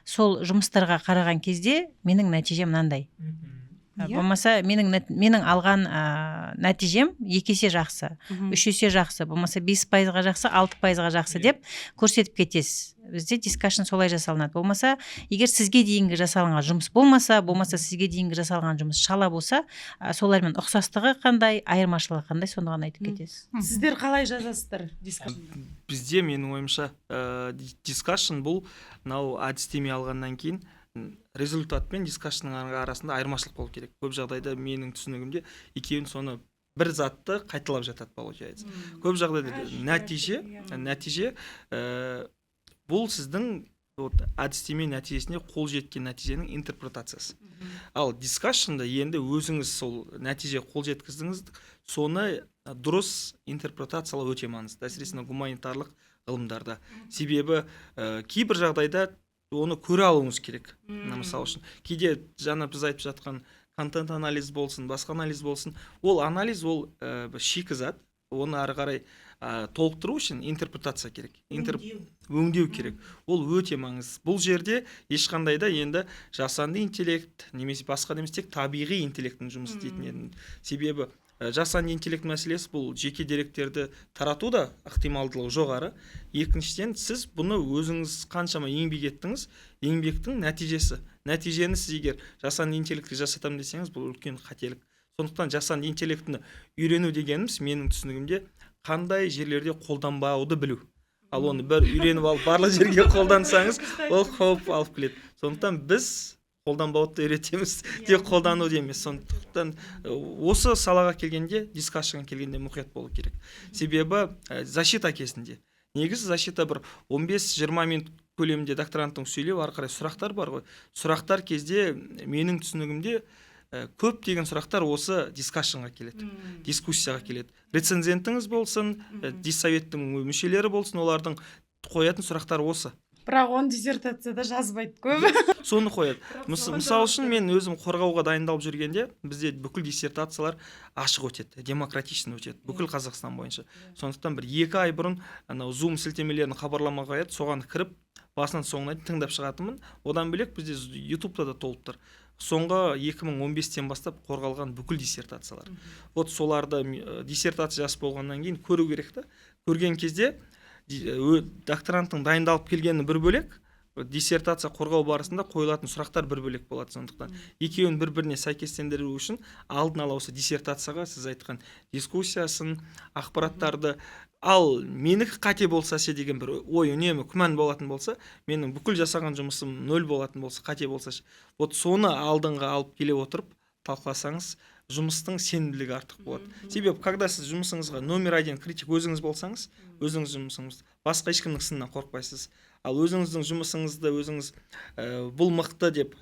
сол жұмыстарға қараған кезде менің нәтижем мынандай. Болмаса менің алған нәтижем екі есе жақсы, үш есе жақсы, болмаса 5%-ға жақсы, 6%-ға жақсы деп көрсетіп кетесіз. Бізде discussion солай жасалынады. Болмаса, егер сізге дейінгі жасалынған жұмыс болмаса, болмаса сізге дейінгі жасалған жұмыс шала болса, солармен ұқсастығы қандай, айырмашылығы қандай, соны ғана айтып кетесіз. Сіздер қалай жазасыздар discussion ды? Бізде, менің ойымша, discussion бұл мынау әдістеме алғаннан кейін. Результат пен discussion ның арасында айырмашылық болу керек. Көп жағдайда, менің түсінігімде, екеуін соны бір затты қайталап жатады, получается. Көп жағдайда нәтиже, бұл сіздің вот әдістеме нәтижесіне қол жеткен нәтиженің интерпретациясы. Ал discussion да енді өзіңіз сол нәтиже қол жеткіздіңіз, соны дұрыс интерпретациялау өте маңызды, әсіресе мына гуманитарлық ғылымдарда. Себебі кейбір жағдайда оны көре алуыңыз керек. Мына, мысалы үшін, кейде жаңа біз айтып жатқан контент анализ болсын, басқа анализ болсын, ол анализ, ол бір шикізат, оны ары қарай толықтыру үшін интерпретация керек, өңдеу керек, ол өте маңызды. Бұл жерде ешқандай да енді жасанды интеллект немесе басқа да емес, тек табиғи интеллекттің жұмыс істейтін едім. Себебі жасанды интеллект мәселесі, бұл жеке деректерді тарату да ықтималдылығы жоғары. Екіншіден, сіз бұны өзіңіз қаншама еңбек еттіңіз, еңбектің нәтижесі, нәтижені сіз егер жасанды интеллектке жасатамын десеңіз, бұл үлкен қателік. Сондықтан жасанды интеллектіні үйрену дегеніміз, менің түсінігімде, қандай жерлерде қолданбауды білу. Ал оны бір үйреніп алып, барлық жерге қолдансаңыз, ол қауіп алып келеді. Сондықтан біз қолданбауды да үйретеміз, тек қолдануды емес. Сондықтан осы салаға келгенде, discussion ға келгенде мұқият болу керек. Себебі защита кезінде, негізі защита бір 15-20 минут көлемінде докторанттың сөйлеу, ары қарай сұрақтар бар ғой. Сұрақтар кезде, менің түсінігімде, көптеген сұрақтар осы discussion ға келеді, дискуссияға келеді. Рецензентіңіз болсын, диссоветтің мүшелері болсын, олардың қоятын сұрақтары осы. Бірақ оны диссертацияда жазбайды көбі. Соны қояды. Мысал үшін, мен өзім қорғауға дайындалып жүргенде, бізде бүкіл диссертациялар ашық өтеді, демократично өтеді бүкіл Қазақстан бойынша. Сондықтан бір 2 ай бұрын анау Зум сілтемелерін хабарлама қояды, соған кіріп, басынан соңына дейін тыңдап шығатынмын. Одан бөлек, бізде Ютубта да толып тұр соңғы 2015-тен бастап қорғалған бүкіл диссертациялар. Вот соларды диссертация жазып болғаннан кейін көру керек та. Көрген кезде докторанттың дайындалып келгені бір бөлек, диссертация қорғау барысында қойылатын сұрақтар бір бөлек болады. Сондықтан екеуін бір біріне сәйкестендіру үшін алдын ала осы диссертацияға сіз айтқан дискуссиясын, ақпараттарды, ал менікі қате болса ше деген бір ой, үнемі күмән болатын болса, менің бүкіл жасаған жұмысым нөл болатын болса, қате болса ше, вот соны алдыңға алып келе отырып талқыласаңыз, жұмыстың сенімділігі артық болады. Себебі когда сіз жұмысыңызға номер один критик өзіңіз болсаңыз, өзіңіз жұмысыңыз, басқа ешкімнің сынынан қорықпайсыз. Ал өзіңіздің жұмысыңызды өзіңіз бұл мықты деп,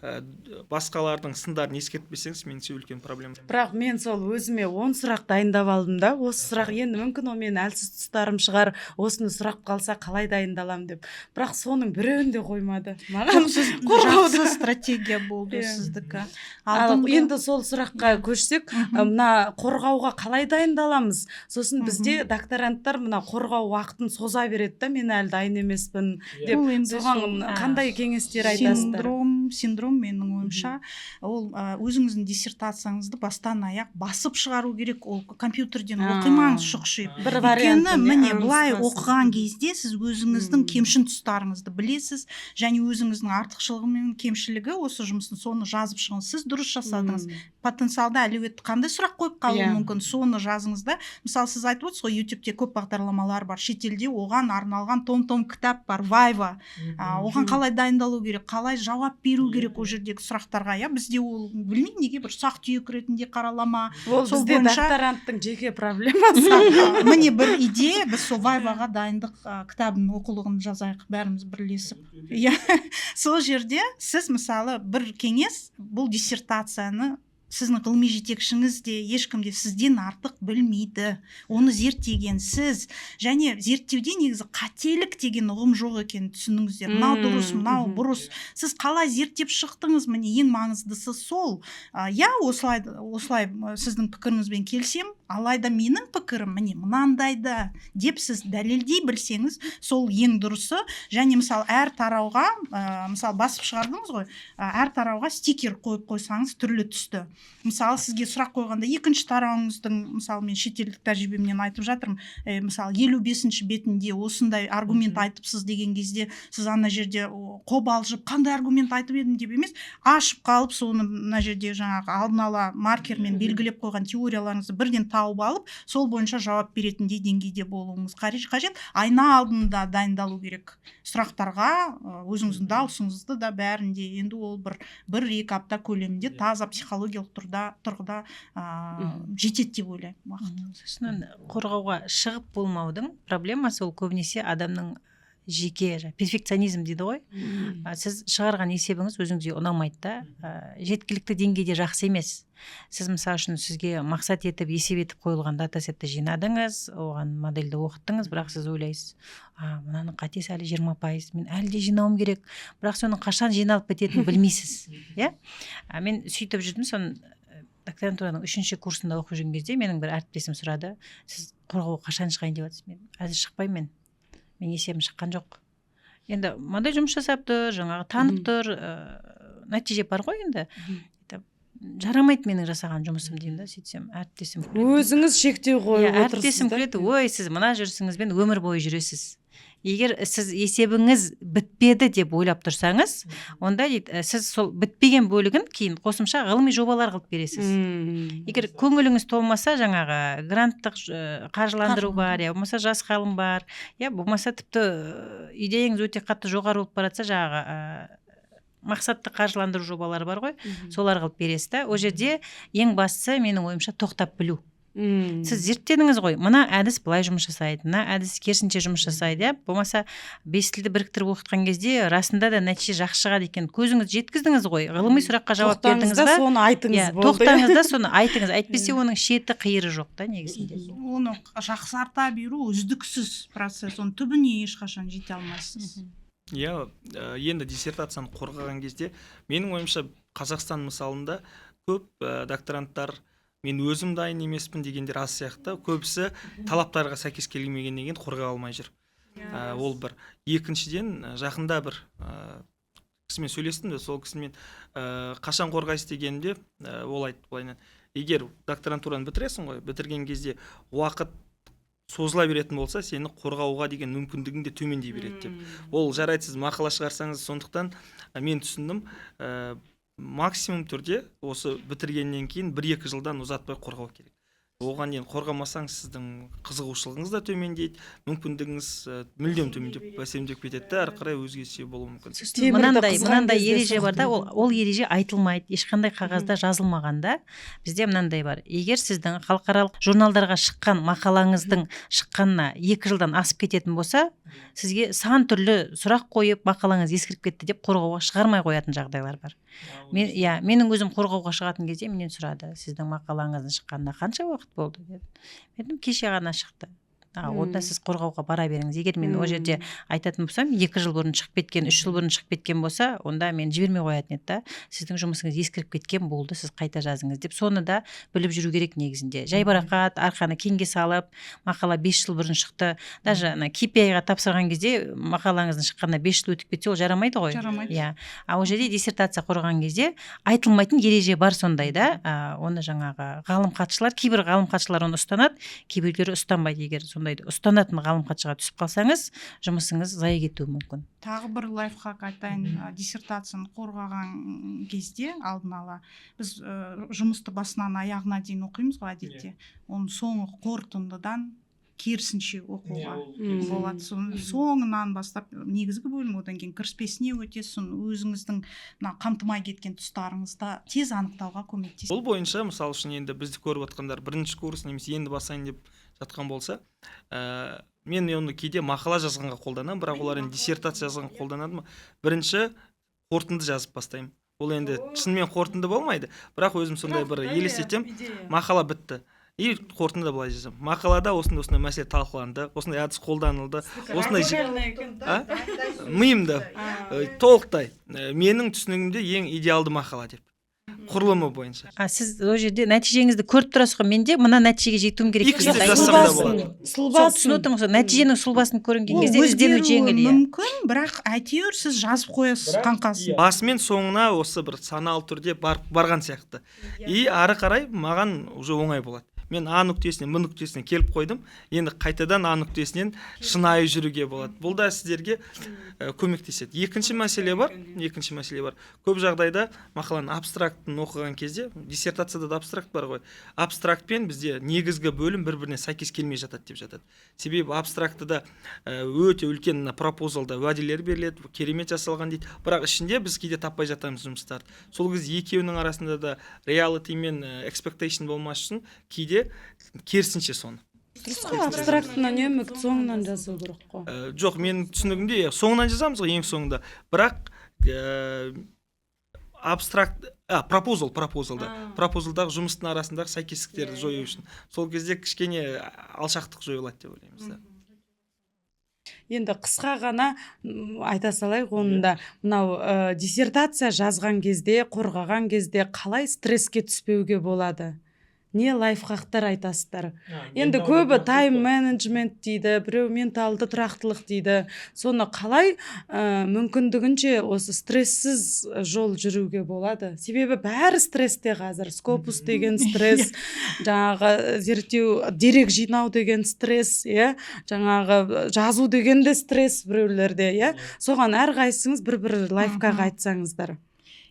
басқалардың сындарын ескертпесеңіз, меніңше, үлкен проблема. Бірақ мен сол өзіме 10 сұрақ дайындап алдым да. Осы сұрақ енді мүмкін ол менің әлсіз тұстарым шығар, осыны сұрап қалса, қалай дайындаламын деп. Бірақ соның біреуін де қоймады маған Сіз қорғауда. Жақсы стратегия болды сіздікі. Ал Алдыңғы енді сол сұраққа көшсек, мына қорғауға қалай дайындаламыз? Сосын бізде докторанттар мына қорғау уақытын соза береді да, мен әлі дайын емеспін деп. Бұл енді Соған сол, қандай кеңестер айтасыздар? Синдром, менің ойымша, ол өзіңіздің диссертацияңызды бастан аяқ басып шығару керек. Ол компьютерден оқимаңыз шұқшиып. Бір Өйткені варианты, міне, не, былай нұсқасы. оқыған кезде сіз өзіңіздің кемшін тұстарыңызды білесіз және өзіңіздің артықшылығы мен кемшілігі осы жұмыстың, соны жазып шығыңыз. Сіз дұрыс жасадыңыз, потенциалды әлеуетті, қандай сұрақ қойып қалуы мүмкін, соны жазыңыз да. Мысалы, сіз айтып отырсыз ғой, Ютубте көп бағдарламалар бар, шетелде оған арналған том том кітап бар, вайва, оған қалай дайындалу керек, қалай жауап беру керек ол жердегі сұрақтарға, иә. Бізде ол, білмеймін неге, бір ұсақ түйек ретінде қаралама. Ол Сол бізде докторанттың жеке проблемасы. Міне, бір идея: біз сол вайваға дайындық кітабын, оқулығын жазайық бәріміз бірлесіп, иә. Сол жерде сіз, мысалы, бір кеңес: бұл диссертацияны сіздің ғылыми жетекшіңіз де, ешкім де сізден артық білмейді. Оны зерттеген сіз. Және зерттеуде негізі қателік деген ұғым жоқ екенін түсініңіздер. Мынау дұрыс, мынау бұрыс. Сіз қалай зерттеп шықтыңыз, міне, ең маңыздысы сол. Иә, осылай осылай, сіздің пікіріңізбен келісемін, алайда менің пікірім міне мынандай да деп сіз дәлелдей білсеңіз, сол ең дұрысы. Және мысалы, әр тарауға, мысалы, басып шығардыңыз ғой, әр тарауға стикер қойып қойсаңыз түрлі түсті. Мысалы, сізге сұрақ қойғанда екінші тарауыңыздың, мысалы, мен шетелдік тәжірибемнен айтып жатырмын, мысалы, 55-бетінде осындай аргумент айтыпсыз деген кезде, сіз ана жерде қобалжып, қандай аргумент айтып едім деп емес, ашып қалып, соны мына жерде жаңағы алдын ала маркермен белгілеп қойған теорияларыңызды бірден тауып тауып алып, сол бойынша жауап беретіндей деңгейде болуыңыз қажет. Айна алдында дайындалу керек сұрақтарға, өзіңіздің дауысыңызды да, бәрін де. Енді ол 1-2 апта көлемінде таза психологиялық тұрғыда жетеді деп ойлаймын уақыт. Сосын қорғауға шығып болмаудың проблемасы ол көбінесе адамның жеке жаңа перфекционизм дейді ғой. Сіз шығарған есебіңіз өзіңізге ұнамайды да, жеткілікті деңгейде жақсы емес. Сіз, мысалы үшін, сізге мақсат етіп, есеп етіп қойылған датасетті жинадыңыз, оған модельді оқыттыңыз, бірақ сіз ойлайсыз: а мынаның қатесі әлі 20%, мен әлі де жинауым керек. Бірақ соның қашан жиналып бітетінін білмейсіз, иә. Мен сөйтіп жүрдім. Соны докторантураның үшінші курсында оқып жүрген кезде менің бір әріптесім сұрады: «Сіз қорғауға қашан шығайын деп жатырсыз?» Мен әзір шықпаймын, мен есебім шыққан жоқ. Енді модель жұмыс жасап тұр, жаңағы танып тұр, нәтиже бар ғой енді. Это, жарамайды менің жасаған жұмысым деймін да. Сөйтсем, әріптесім күледі. Өзіңіз шектеу қойып Иә, отырсыз әріптесім да. күледі: «Ой, сіз мына жүрісіңізбен өмір бойы жүресіз. Егер сіз есебіңіз бітпеді деп ойлап тұрсаңыз, онда, – дейді, – сіз сол бітпеген бөлігін кейін қосымша ғылыми жобалар қылып бересіз. Егер көңіліңіз толмаса, жаңағы гранттық қаржыландыру бар, иә, болмаса жас ғалым бар, иә, болмаса тіпті идеяңыз өте қатты жоғары болып бара жатса, жаңағы мақсатты қаржыландыру жобалары бар ғой, солар қылып бересіз да». Ол жерде ең бастысы, менің ойымша, тоқтап білу. Сіз зерттедіңіз ғой, мына әдіс былай жұмыс жасайды, мына әдіс керісінше жұмыс жасайды, иә, болмаса бес тілді біріктіріп оқытқан кезде расында да нәтиже жақсы шығады екен, көзіңіз жеткіздіңіз ғой, ғылыми сұраққа жауап Тоқтаңыз бердіңіз да, ба? соны айтыңыз, Иә, болды. тоқтаңыз да, соны айтыңыз, әйтпесе оның шеті қиыры жоқ та негізінде. Оны жақсарта беру үздіксіз процесс, оның түбіне ешқашан жете алмайсыз. Иә, енді диссертацияны қорғаған кезде, менің ойымша, Қазақстан мысалында көп докторанттар «мен өзім дайын емеспін» дегендер аз сияқты. Көбісі талаптарға сәйкес келмегеннен кейін қорғай алмай жүр. Ол бір. Екіншіден, жақында бір кісімен сөйлестім де, сол кісімен қашан қорғайсыз дегенімде, ол айтты былайынан: егер докторантураны бітіресің ғой, бітірген кезде уақыт созыла беретін болса, сені қорғауға деген мүмкіндігің де төмендей береді деп. Ол жарайды, сіз мақала шығарсаңыз. Сондықтан мен түсіндім, максимум түрде осы бітіргеннен кейін 1-2 жылдан ұзатпай қорғау керек. Оған дейін қорғамасаң, сіздің қызығушылығыңыз да төмендейді, мүмкіндігіңіз мүлдем төмендеп, бәсеңдеп кетеді да, әрі қарай өзгеше болуы мүмкін. Сосын Темірді мынандай қызған мынандай кезде ереже бар да, соқты. ол ереже айтылмайды, ешқандай қағазда жазылмаған да. Бізде мынандай бар: егер сіздің халықаралық журналдарға шыққан мақалаңыздың шыққанына 2 жылдан асып кететін болса, сізге сан түрлі сұрақ қойып, мақалаңыз ескіріп кетті деп қорғауға шығармай қоятын жағдайлар бар. Мен, иә, менің өзім қорғауға шығатын кезде менен сұрады: «Сіздің мақалаңыздың шыққанына қанша уақыт болды?» – деді. Мен айттым: «Кеше ғана шықты». «А, онда сіз қорғауға бара беріңіз». Егер мен ол жерде айтатын болсам, 2 жыл бұрын шығып кеткен, 3 жыл бұрын шығып кеткен болса, онда мен жібермей қоятын еді да, «сіздің жұмысыңыз ескіріп кеткен болды, сіз қайта жазыңыз» деп. Соны да біліп жүру керек негізінде. Жайбарақат арқаны кеңге салып, мақала 5 жыл бұрын шықты, даже ана KPI-ға тапсырған кезде мақалаңыздың шыққанына 5 жыл өтіп кетсе, ол жарамайды ғой. Жарамайды. Иә, а ол жерде диссертация қорғаған кезде айтылмайтын ереже бар сондай да. Оны жаңағы ғалым хатшылар, кейбір ғалым хатшылар оны ұстанады, кейбіреулері ұстанбайды. Егер сондайды ұстанатын ғалым хатшыға түсіп қалсаңыз, жұмысыңыз зая кетуі мүмкін. Тағы бір лайфхак айтайын. Диссертацияны қорғаған кезде алдын ала біз жұмысты басынан аяғына дейін оқимыз ғой әдетте, оның соңы қорытындыдан керісінше оқуға болады. Соны соңынан бастап, негізгі бөлім, одан кейін кіріспесіне өтесіз. Соны өзіңіздің мына қамтымай кеткен тұстарыңызды тез анықтауға көмектеседі. Бұл бойынша, мысалы үшін, енді бізді көріп отқандар бірінші курс немесе енді басайын деп жатқан болса, мен оны кейде мақала жазғанға қолданамын, бірақ олар енді диссертация жазғанға қолданады ма? Бірінші қорытынды жазып бастаймын. Ол енді шынымен қорытынды болмайды, бірақ өзім сондай бір елестетемін: мақала бітті, и қорытынды былай жазамын: мақалада осындай осындай мәселе талқыланды, осындай әдіс қолданылды, осындай А? Миымда толықтай менің түсінігімде ең идеалды мақала деп, құрылымы бойынша. А сіз ол жерде нәтижеңізді көріп тұрасыз ғой, менде мына нәтижеге жетуім керек Икс деген деп дайын жазсам да боласыз. болады. Сол Сұлбасын. түсініп отырмын, сол нәтиженің сұлбасын көрінген Ол кезде іздену өзгеруі жеңіл, иә. мүмкін, бірақ әйтеуір сіз жазып қоясыз қаңқасын. Басы мен соңына осы бір саналы түрде барған сияқты, и ары қарай маған уже оңай болады. Мен А нүктесінен Б нүктесіне келіп қойдым, енді қайтадан А нүктесінен шынайы жүруге болады. Бұл да сіздерге көмектеседі. Екінші мәселе бар. Көп жағдайда мақаланың абстрактын оқыған кезде, диссертацияда да абстракт бар ғой, абстракт пен бізде негізгі бөлім бір біріне сәйкес келмей жатады деп жатады. Себебі абстрактыда өте үлкен мына пропозалда уәделер беріледі, керемет жасалған дейді, бірақ ішінде біз кейде таппай жатамыз жұмыстарды. Сол кезде екеуінің арасында да reality мен expectation болмас үшін кейде керісінше соны Дұрыс қой, абстрактыны үнемі соңынан жазу керек қой. Жоқ, менің түсінігімде, иә, соңынан жазамыз ғой, ең соңында, бірақ абстракт а пропозал пропозалда пропозалдағы жұмыстың арасындағы сәйкестіктерді жою үшін сол кезде кішкене алшақтық жойылады деп ойлаймыз да. Енді қысқа ғана айта салайық оны да. Мынау диссертация жазған кезде, қорғаған кезде қалай стресске түспеуге болады? Не лайфхактар айтасыздар? Енді көбі тайм менеджмент дейді, біреу менталды тұрақтылық дейді. Соны қалай мүмкіндігінше осы стрессіз жол жүруге болады? Себебі бәрі стрессте қазір. Скопус деген стресс, жаңағы зерттеу, дерек жинау деген стресс, иә, жаңағы жазу деген де стресс біреулерде, иә. Соған әрқайсыңыз бір бір лайфхак айтсаңыздар.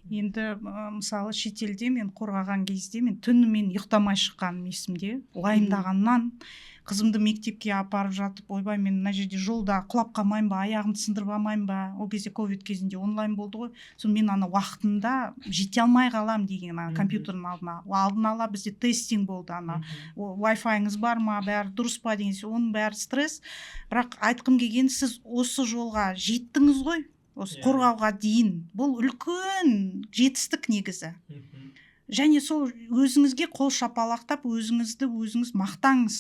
Енді мысалы, шетелде мен қорғаған кезде мен түнімен ұйықтамай шыққаным есімде уайымдағаннан. Қызымды мектепке апарып жатып, ойбай, мен мына жерде жолда құлап қалмайын ба, аяғымды сындырып алмайын ба? Ол кезде ковид кезінде онлайн болды ғой. Соны мен ана уақытында жете алмай қаламын деген ана компьютердің алдына. Алдын ала бізде testing болды, ана Wi-Fi-ыңыз бар ма, бәрі дұрыс па деген сияқты. Оның бәрі стресс. Бірақ айтқым келгені, сіз осы жолға жеттіңіз ғой, осы қорғауға дейін. Бұл үлкен жетістік негізі. Және сол өзіңізге қол шапалақтап, өзіңізді өзіңіз мақтаңыз: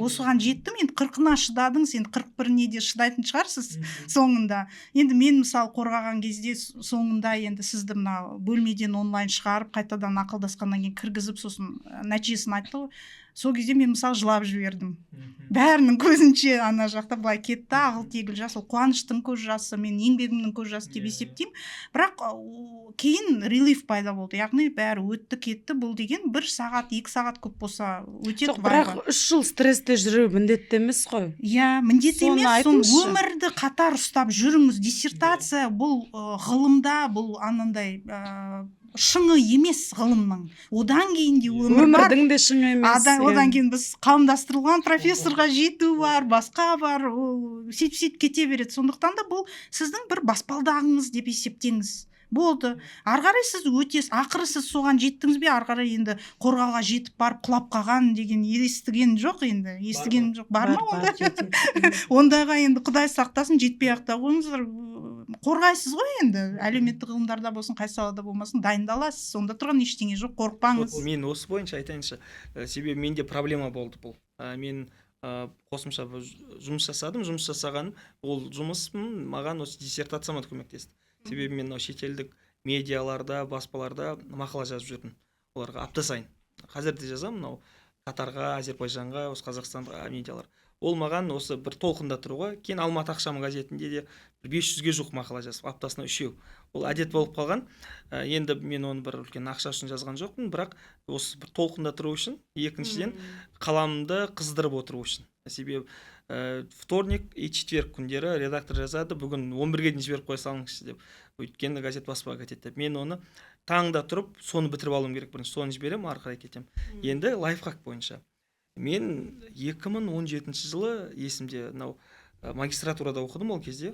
осыған жеттім. Енді 40-ына шыдадыңыз, енді 41-іне де шыдайтын шығарсыз соңында. Енді мен, мысалы, қорғаған кезде соңында енді сізді мына бөлмеден онлайн шығарып, қайтадан ақылдасқаннан кейін кіргізіп, сосын нәтижесін айтты ғой. Сол кезде мен, мысалы, жылап жібердім бәрінің көзінше. Ана жақта былай кетті ағыл тегіл жас. Ол қуаныштың көз жасы, мен еңбегімнің көз жасы деп есептеймін. Бірақ кейін relief пайда болды, яғни бәрі өтті кетті. Бұл деген бір сағат, 2 сағат көп болса өтеді Жоқ, бірақ 3 жыл стрессте жүру міндетті емес қой. Иә, міндет Соны емес. Соны айтыңызшы. өмірді қатар ұстап жүріңіз. Диссертация бұл ғылымда бұл анандай шыңы емес ғылымның, одан кейін де өмір бар. Өмірдің де шыңы емес. Одан кейін біз қауымдастырылған профессорға жету бар, басқа бар, ол сөйтіп сөйтіп кете береді. Сондықтан да бұл сіздің бір баспалдағыңыз деп есептеңіз, болды. Ары қарай сіз өтесіз. Ақыры сіз соған жеттіңіз бе, ары қарай енді қорғауға жетіп барып құлап қалған деген естіген жоқ, енді естіген жоқ. Бар ма Бар, ондай? жетеді. Ондайға енді құдай сақтасын, жетпей ақ та қойыңыздар. Қорғайсыз ғой енді, әлеуметтік ғылымдарда болсын, қай салада болмасын, дайындаласыз. Сонда тұрған ештеңе жоқ, қорықпаңыз. Вот мен осы бойынша айтайыншы. Себебі менде проблема болды бұл. Мен қосымша бір жұмыс жасадым. Жұмыс жасағаным, ол жұмысым маған осы диссертацияма да көмектесті. Себебі мен мынау шетелдік медиаларда, баспаларда мақала жазып жүрдім оларға апта сайын. Қазір де жазамын мынау Катарға, Әзербайжанға, осы Қазақстандық медиалар. Ол маған осы бір толқында тұруға. Кейін «Алматы ақшамы» газетінде де бір 500-ге жуық мақала жазып, аптасына үшеу. Ол әдет болып қалған. Енді мен оны бір үлкен ақша үшін жазған жоқпын, бірақ осы бір толқында тұру үшін, екіншіден, қаламымды қыздырып отыру үшін. Себебі вторник и четверг күндері редактор жазады: «Бүгін 11-ге дейін жіберіп қоя салыңызшы», — деп, өйткені газет баспаға кетеді деп. Мен оны таңда тұрып, соны бітіріп алуым керек бірінші, соны жіберемін, ары қарай кетемін. Енді лайфхак бойынша, мен 2017 жылы, есімде, мынау магистратурада оқыдым ол кезде.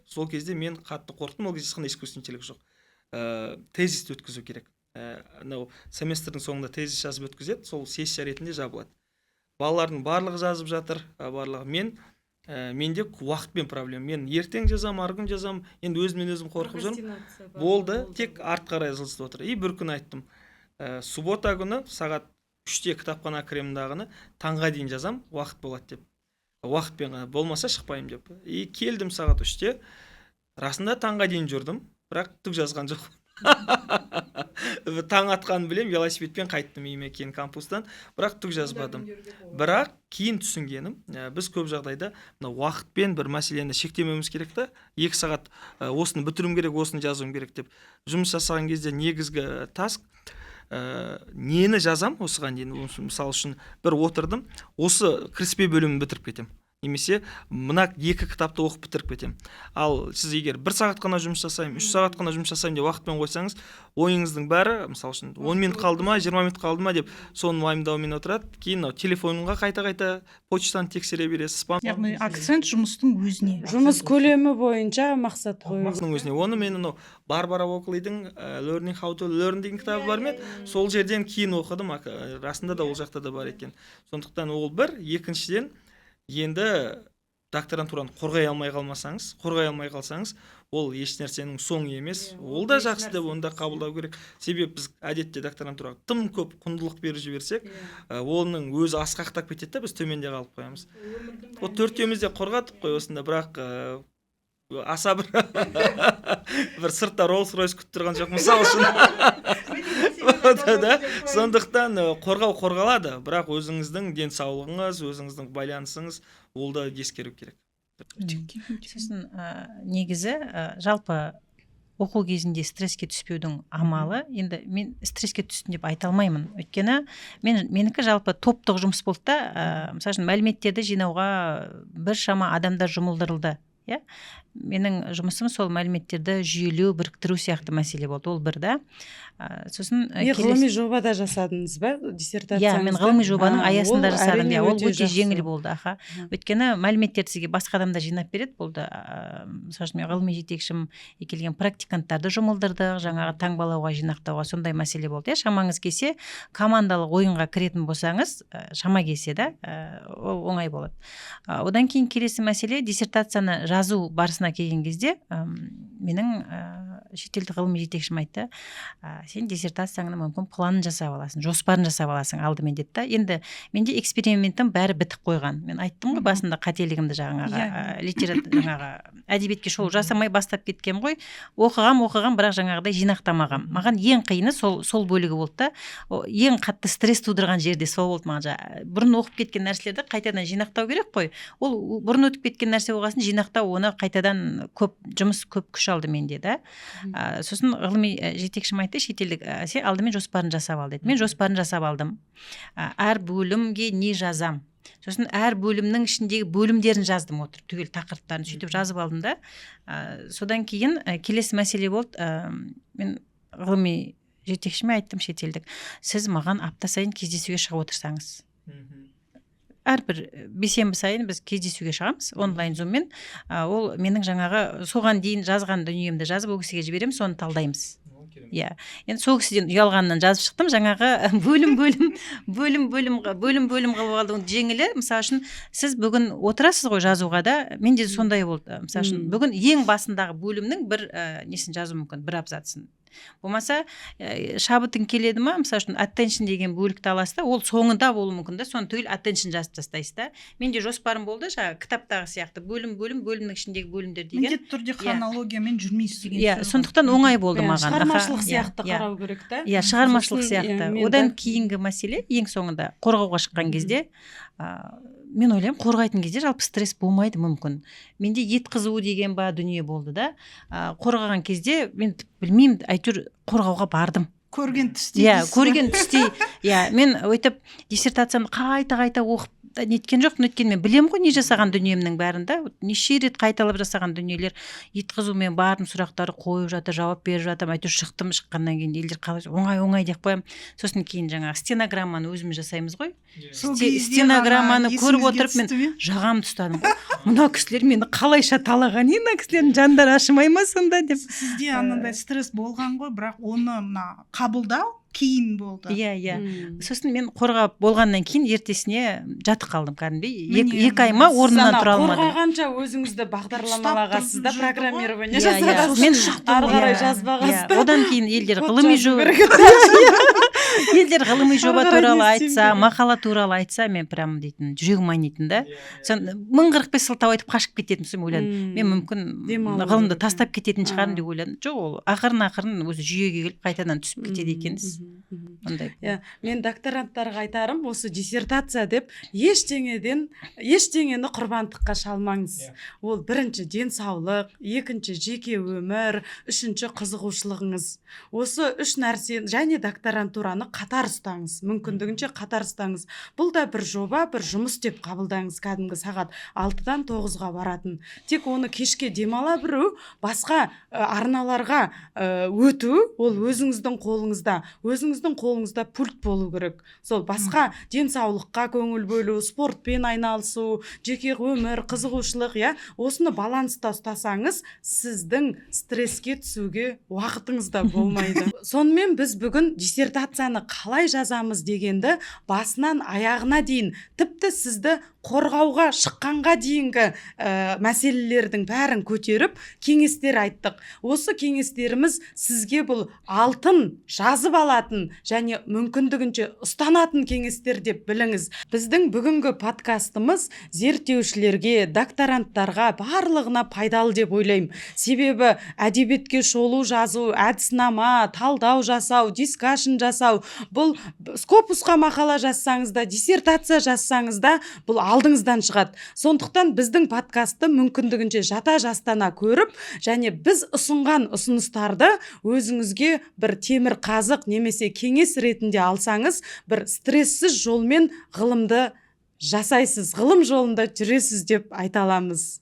Сол кезде мен қатты қорықтым. Ол кезде ешқандай искусственный интеллект жоқ. Тезисті өткізу керек. Мынау семестрдің соңында тезис жазып өткізеді, сол сессия ретінде жабылады. Балалардың барлығы жазып жатыр, барлығы. Менде уақытпен проблема. Мен ертең жазамын, арғы күн жазамын, енді өзімнен өзім қорқып жүрмін. Болды, тек артқа қарай жылжытып отыр. И бір күн айттым: суббота күні сағат 3-те кітапханаға кіремін дағыны, таңға дейін жазам, уақыт болады деп, уақытпен ғана, болмаса шықпаймын деп. И келдім сағат 3-те, расында таңға дейін жүрдім, бірақ түк жазған жоқ. Таң атқанын білемін, велосипедпен қайттым үйіме кейін кампустан, бірақ түк жазбадым. Бірақ кейін түсінгенім, біз көп жағдайда мына уақытпен бір мәселені шектемеуіміз керек та. 2 сағат осыны бітіруім керек, осыны жазуым керек деп жұмыс жасаған кезде негізгі task Нені жазам осыған дейін, мысалы үшін, бір отырдым, осы кіріспе бөлімін бітіріп кетемін немесе мына екі кітапты оқып бітіріп кетемін. Ал сіз егер 1 сағат қана жұмыс жасаймын, 3 сағат қана жұмыс жасаймын деп уақытпен қойсаңыз, ойыңыздың бәрі, мысалы үшін, 10 минут қалды ма, 20 минут қалды ма деп, соны уайымдаумен отырады. Кейін мынау телефонға қайта қайта почтаны тексере бересіз, спам. Яғни акцент жұмыстың өзіне. Жұмыс көлемі бойынша мақсат қою. Жұмыстың өзіне. Оны мен анау Барбара Оклидің Learning How to Learn деген кітабы бар ма еді, сол жерден кейін оқыдым. Расында да ол жақта да бар екен. Сондықтан ол бір. Екіншіден, енді докторантураны қорғай алмай қалмасаңыз, қорғай алмай қалсаңыз, ол еш нәрсенің соңы емес, ол да жақсы деп оны да қабылдау керек. Себебі біз әдетте докторантураға тым көп құндылық беріп жіберсек, оның өзі асқақтап кетеді да, біз төменде қалып қоямыз. Вот төртеуміз де қорғадық қой осында, бірақ аса бір сыртта Роллс Ройс күтіп тұрған жоқ, мысалы үшін, да. Сондықтан қорғау қорғалады, бірақ өзіңіздің денсаулығыңыз, өзіңіздің байланысыңыз, ол да ескеру керек. Сосын негізі жалпы оқу кезінде стресске түспеудің амалы, енді мен стресске түстім деп айта алмаймын, өйткені менікі жалпы топтық жұмыс болды да. Мысалы үшін, мәліметтерді жинауға біршама адамдар жұмылдырылды, иә. Менің жұмысым сол мәліметтерді жүйелеу, біріктіру сияқты мәселе болды, ол бір да. Сосын Не, ғылыми жоба да жасадыңыз ба диссертацияңызда? Иә, мен ғылыми жобаның аясында ол жасадым. Әрине Иә, ол өте өте жақсы. жеңіл болды, аха. Өйткені мәліметтерді сізге басқа адамдар жинап береді болды. Мысалы үшін, мен ғылыми жетекшім келген практиканттарды жұмылдырдық жаңағы таңбалауға, жинақтауға, сондай мәселе болды, иә. Шамаңыз келсе, командалық ойынға кіретін болсаңыз, шама келсе да, ол оңай болады. Одан кейін келесі мәселе, диссертацияны жазу барысына келген кезде, менің шетелдік ғылыми жетекшім айтты: «Сен диссертацияңның мүмкін планын жасап аласың, жоспарын жасап аласың алдымен», — деді да. Енді менде эксперименттің бәрі бітіп қойған, мен айттым ғой басында қателігімді, жаңағы жаңағы әдебиетке шолу жасамай бастап кеткенмін ғой. Оқығам, оқығам, бірақ жаңағыдай жинақтамағам. Маған ең қиыны сол бөлігі болды да. Ең қатты стресс тудырған жерде сол болды маған. Бұрын оқып кеткен нәрселерді қайтадан жинақтау керек қой. Ол бұрын өтіп кеткен нәрсе болған соң, жинақтау, оны қайтадан көп жұмыс, көп күш алды менде да. Сосын ғылыми жетекшім айтты шетелдік: «Сен алдымен жоспарын жасап ал», — деді. Мен жоспарын жасап алдым. Әр бөлімге не жазам, сосын әр бөлімнің ішіндегі бөлімдерін жаздым отырып, түгел тақырыптарын сөйтіп жазып алдым да. Содан кейін келесі мәселе болды. Мен ғылыми жетекшіме айттым шетелдік: «Сіз маған апта сайын кездесуге шығып отырсаңыз, әрбір бейсенбі сайын біз кездесуге шығамыз онлайн зуммен. Ол менің жаңағы соған дейін жазған дүниемді жазып, ол кісіге жіберемін, соны талдаймыз», — иә. Енді сол кісіден ұялғаннан жазып шықтым жаңағы бөлім бөлім бөлім бөлім бөлім бөлім қылып алдым. Жеңілі, мысалы үшін, сіз бүгін отырасыз ғой жазуға да, менде сондай болды. Мысалы үшін, бүгін ең басындағы бөлімнің бір несін жазу мүмкін, бір абзацын, болмаса шабытың келеді ма, мысалы үшін, attention деген бөлікті аласыз да, ол соңында болуы мүмкін да, соны түгел attention жазып тастайсыз да. Менде жоспарым болды жаңағы кітаптағы сияқты, бөлім бөлім, бөлімнің ішіндегі бөлімдер деген. Міндетті түрде хронологиямен жүрмейсіз деген Иә, сөз ғой. сондықтан оңай болды Иә, маған. Шығармашылық Аха, сияқты иә. қарау керек та. Иә, шығармашылық Сосын, иә, сияқты. мен Одан да- кейінгі мәселе, ең соңында қорғауға шыққан кезде, мен ойлаймын, қорғайтын кезде жалпы стресс болмайды мүмкін. Менде ет қызуы деген ба дүние болды да. Қорғаған кезде мен білмеймін, әйтеуір қорғауға бардым. Көрген түстей Иә, дейсіз ғой. көрген түстей, иә. Мен өйтіп диссертациямды қайта қайта оқып та неткен жоқпын, өйткені мен білемін ғой не жасаған дүниемнің бәрін да. Вот неше рет қайталап жасаған дүниелер. Ет қызумен бардым, сұрақтары қойып жатыр, жауап беріп жатырмын, әйтеуір шықтым. Шыққаннан кейін елдер қалай, оңай, оңай деп қоямын. Сосын кейін жаңағы стенограмманы өзіміз жасаймыз ғой. Сол кезде Стенограмманы ғана көріп есіңізге отырып, мен түсті ме? жағамды ұстадым ғой: мына кісілер мені қалайша талаған, е, мына кісілердің жандары ашымай ма сонда деп. Сізде анандай стресс болған ғой, бірақ оны мына қабылдау кейін болды. Иә. Мм. Сосын мен қорғап болғаннан кейін ертесіне жатып қалдым кәдімгідей. Міне, 2 ай ма, сіз орнымнан Ана тұра алмадым. қорғағанша өзіңізді бағдарламалағансыз да, Ұстап тұрып жүрді ғой. программирование Иә. жасағансыз. Мен ары қарай Иә, жазбағансыз. Одан кейін елдер Код ғылыми жазу жо керек еді. Елдер ғылыми жоба Ары қарай туралы не істеймін айтса, деген. мақала туралы айтса, мен прям дейтін жүрегім айнитын да. Сон 1045 сылтау айтып қашып кететінмін. Сосын ойладым, мен мүмкін Демалу ғылымды керек, тастап кететін шығармын деп ойладым. Жоқ, ол ақырын ақырын өзі жүйеге келіп, қайтадан түсіп кетеді екенсіз ондай. Иә, мен докторанттарға айтарым: осы диссертация деп ештеңеден, ештеңені құрбандыққа шалмаңыз. Ол бірінші денсаулық, екінші жеке өмір, үшінші қызығушылығыңыз. Осы үш нәрсе және докторантураны қатар ұстаңыз, мүмкіндігінше қатар ұстаңыз. Бұл да бір жоба, бір жұмыс деп қабылдаңыз. Кәдімгі сағат 6-дан 9-ға баратын, тек оны кешке демала білу, басқа арналарға өту, ол өзіңіздің қолыңызда. Өзіңіздің қолыңызда пульт болу керек. Сол басқа денсаулыққа көңіл бөлу, спортпен айналысу, жеке өмір, қызығушылық, иә, осыны баланста ұстасаңыз, сіздің стресске түсуге уақытыңыз да болмайды. Сонымен, біз бүгін диссертацияны қалай жазамыз дегенді басынан аяғына дейін, тіпті сізді қорғауға шыққанға дейінгі мәселелердің бәрін көтеріп, кеңестер айттық. Осы кеңестеріміз сізге бұл алтын жазып алатын және мүмкіндігінше ұстанатын кеңестер деп біліңіз. Біздің бүгінгі подкастымыз зерттеушілерге, докторанттарға, барлығына пайдалы деп ойлаймын. Себебі әдебиетке шолу жазу, әдіснама, талдау жасау, discussion жасау, бұл Скопусқа мақала жазсаңыз да, диссертация жазсаңыз да, бұл алдыңыздан шығады. Сондықтан біздің подкастты мүмкіндігінше жата жастана көріп және біз ұсынған ұсыныстарды өзіңізге бір темір қазық немесе кеңес ретінде алсаңыз, бір стрессіз жолмен ғылымды жасайсыз, ғылым жолында жүресіз деп айта аламыз.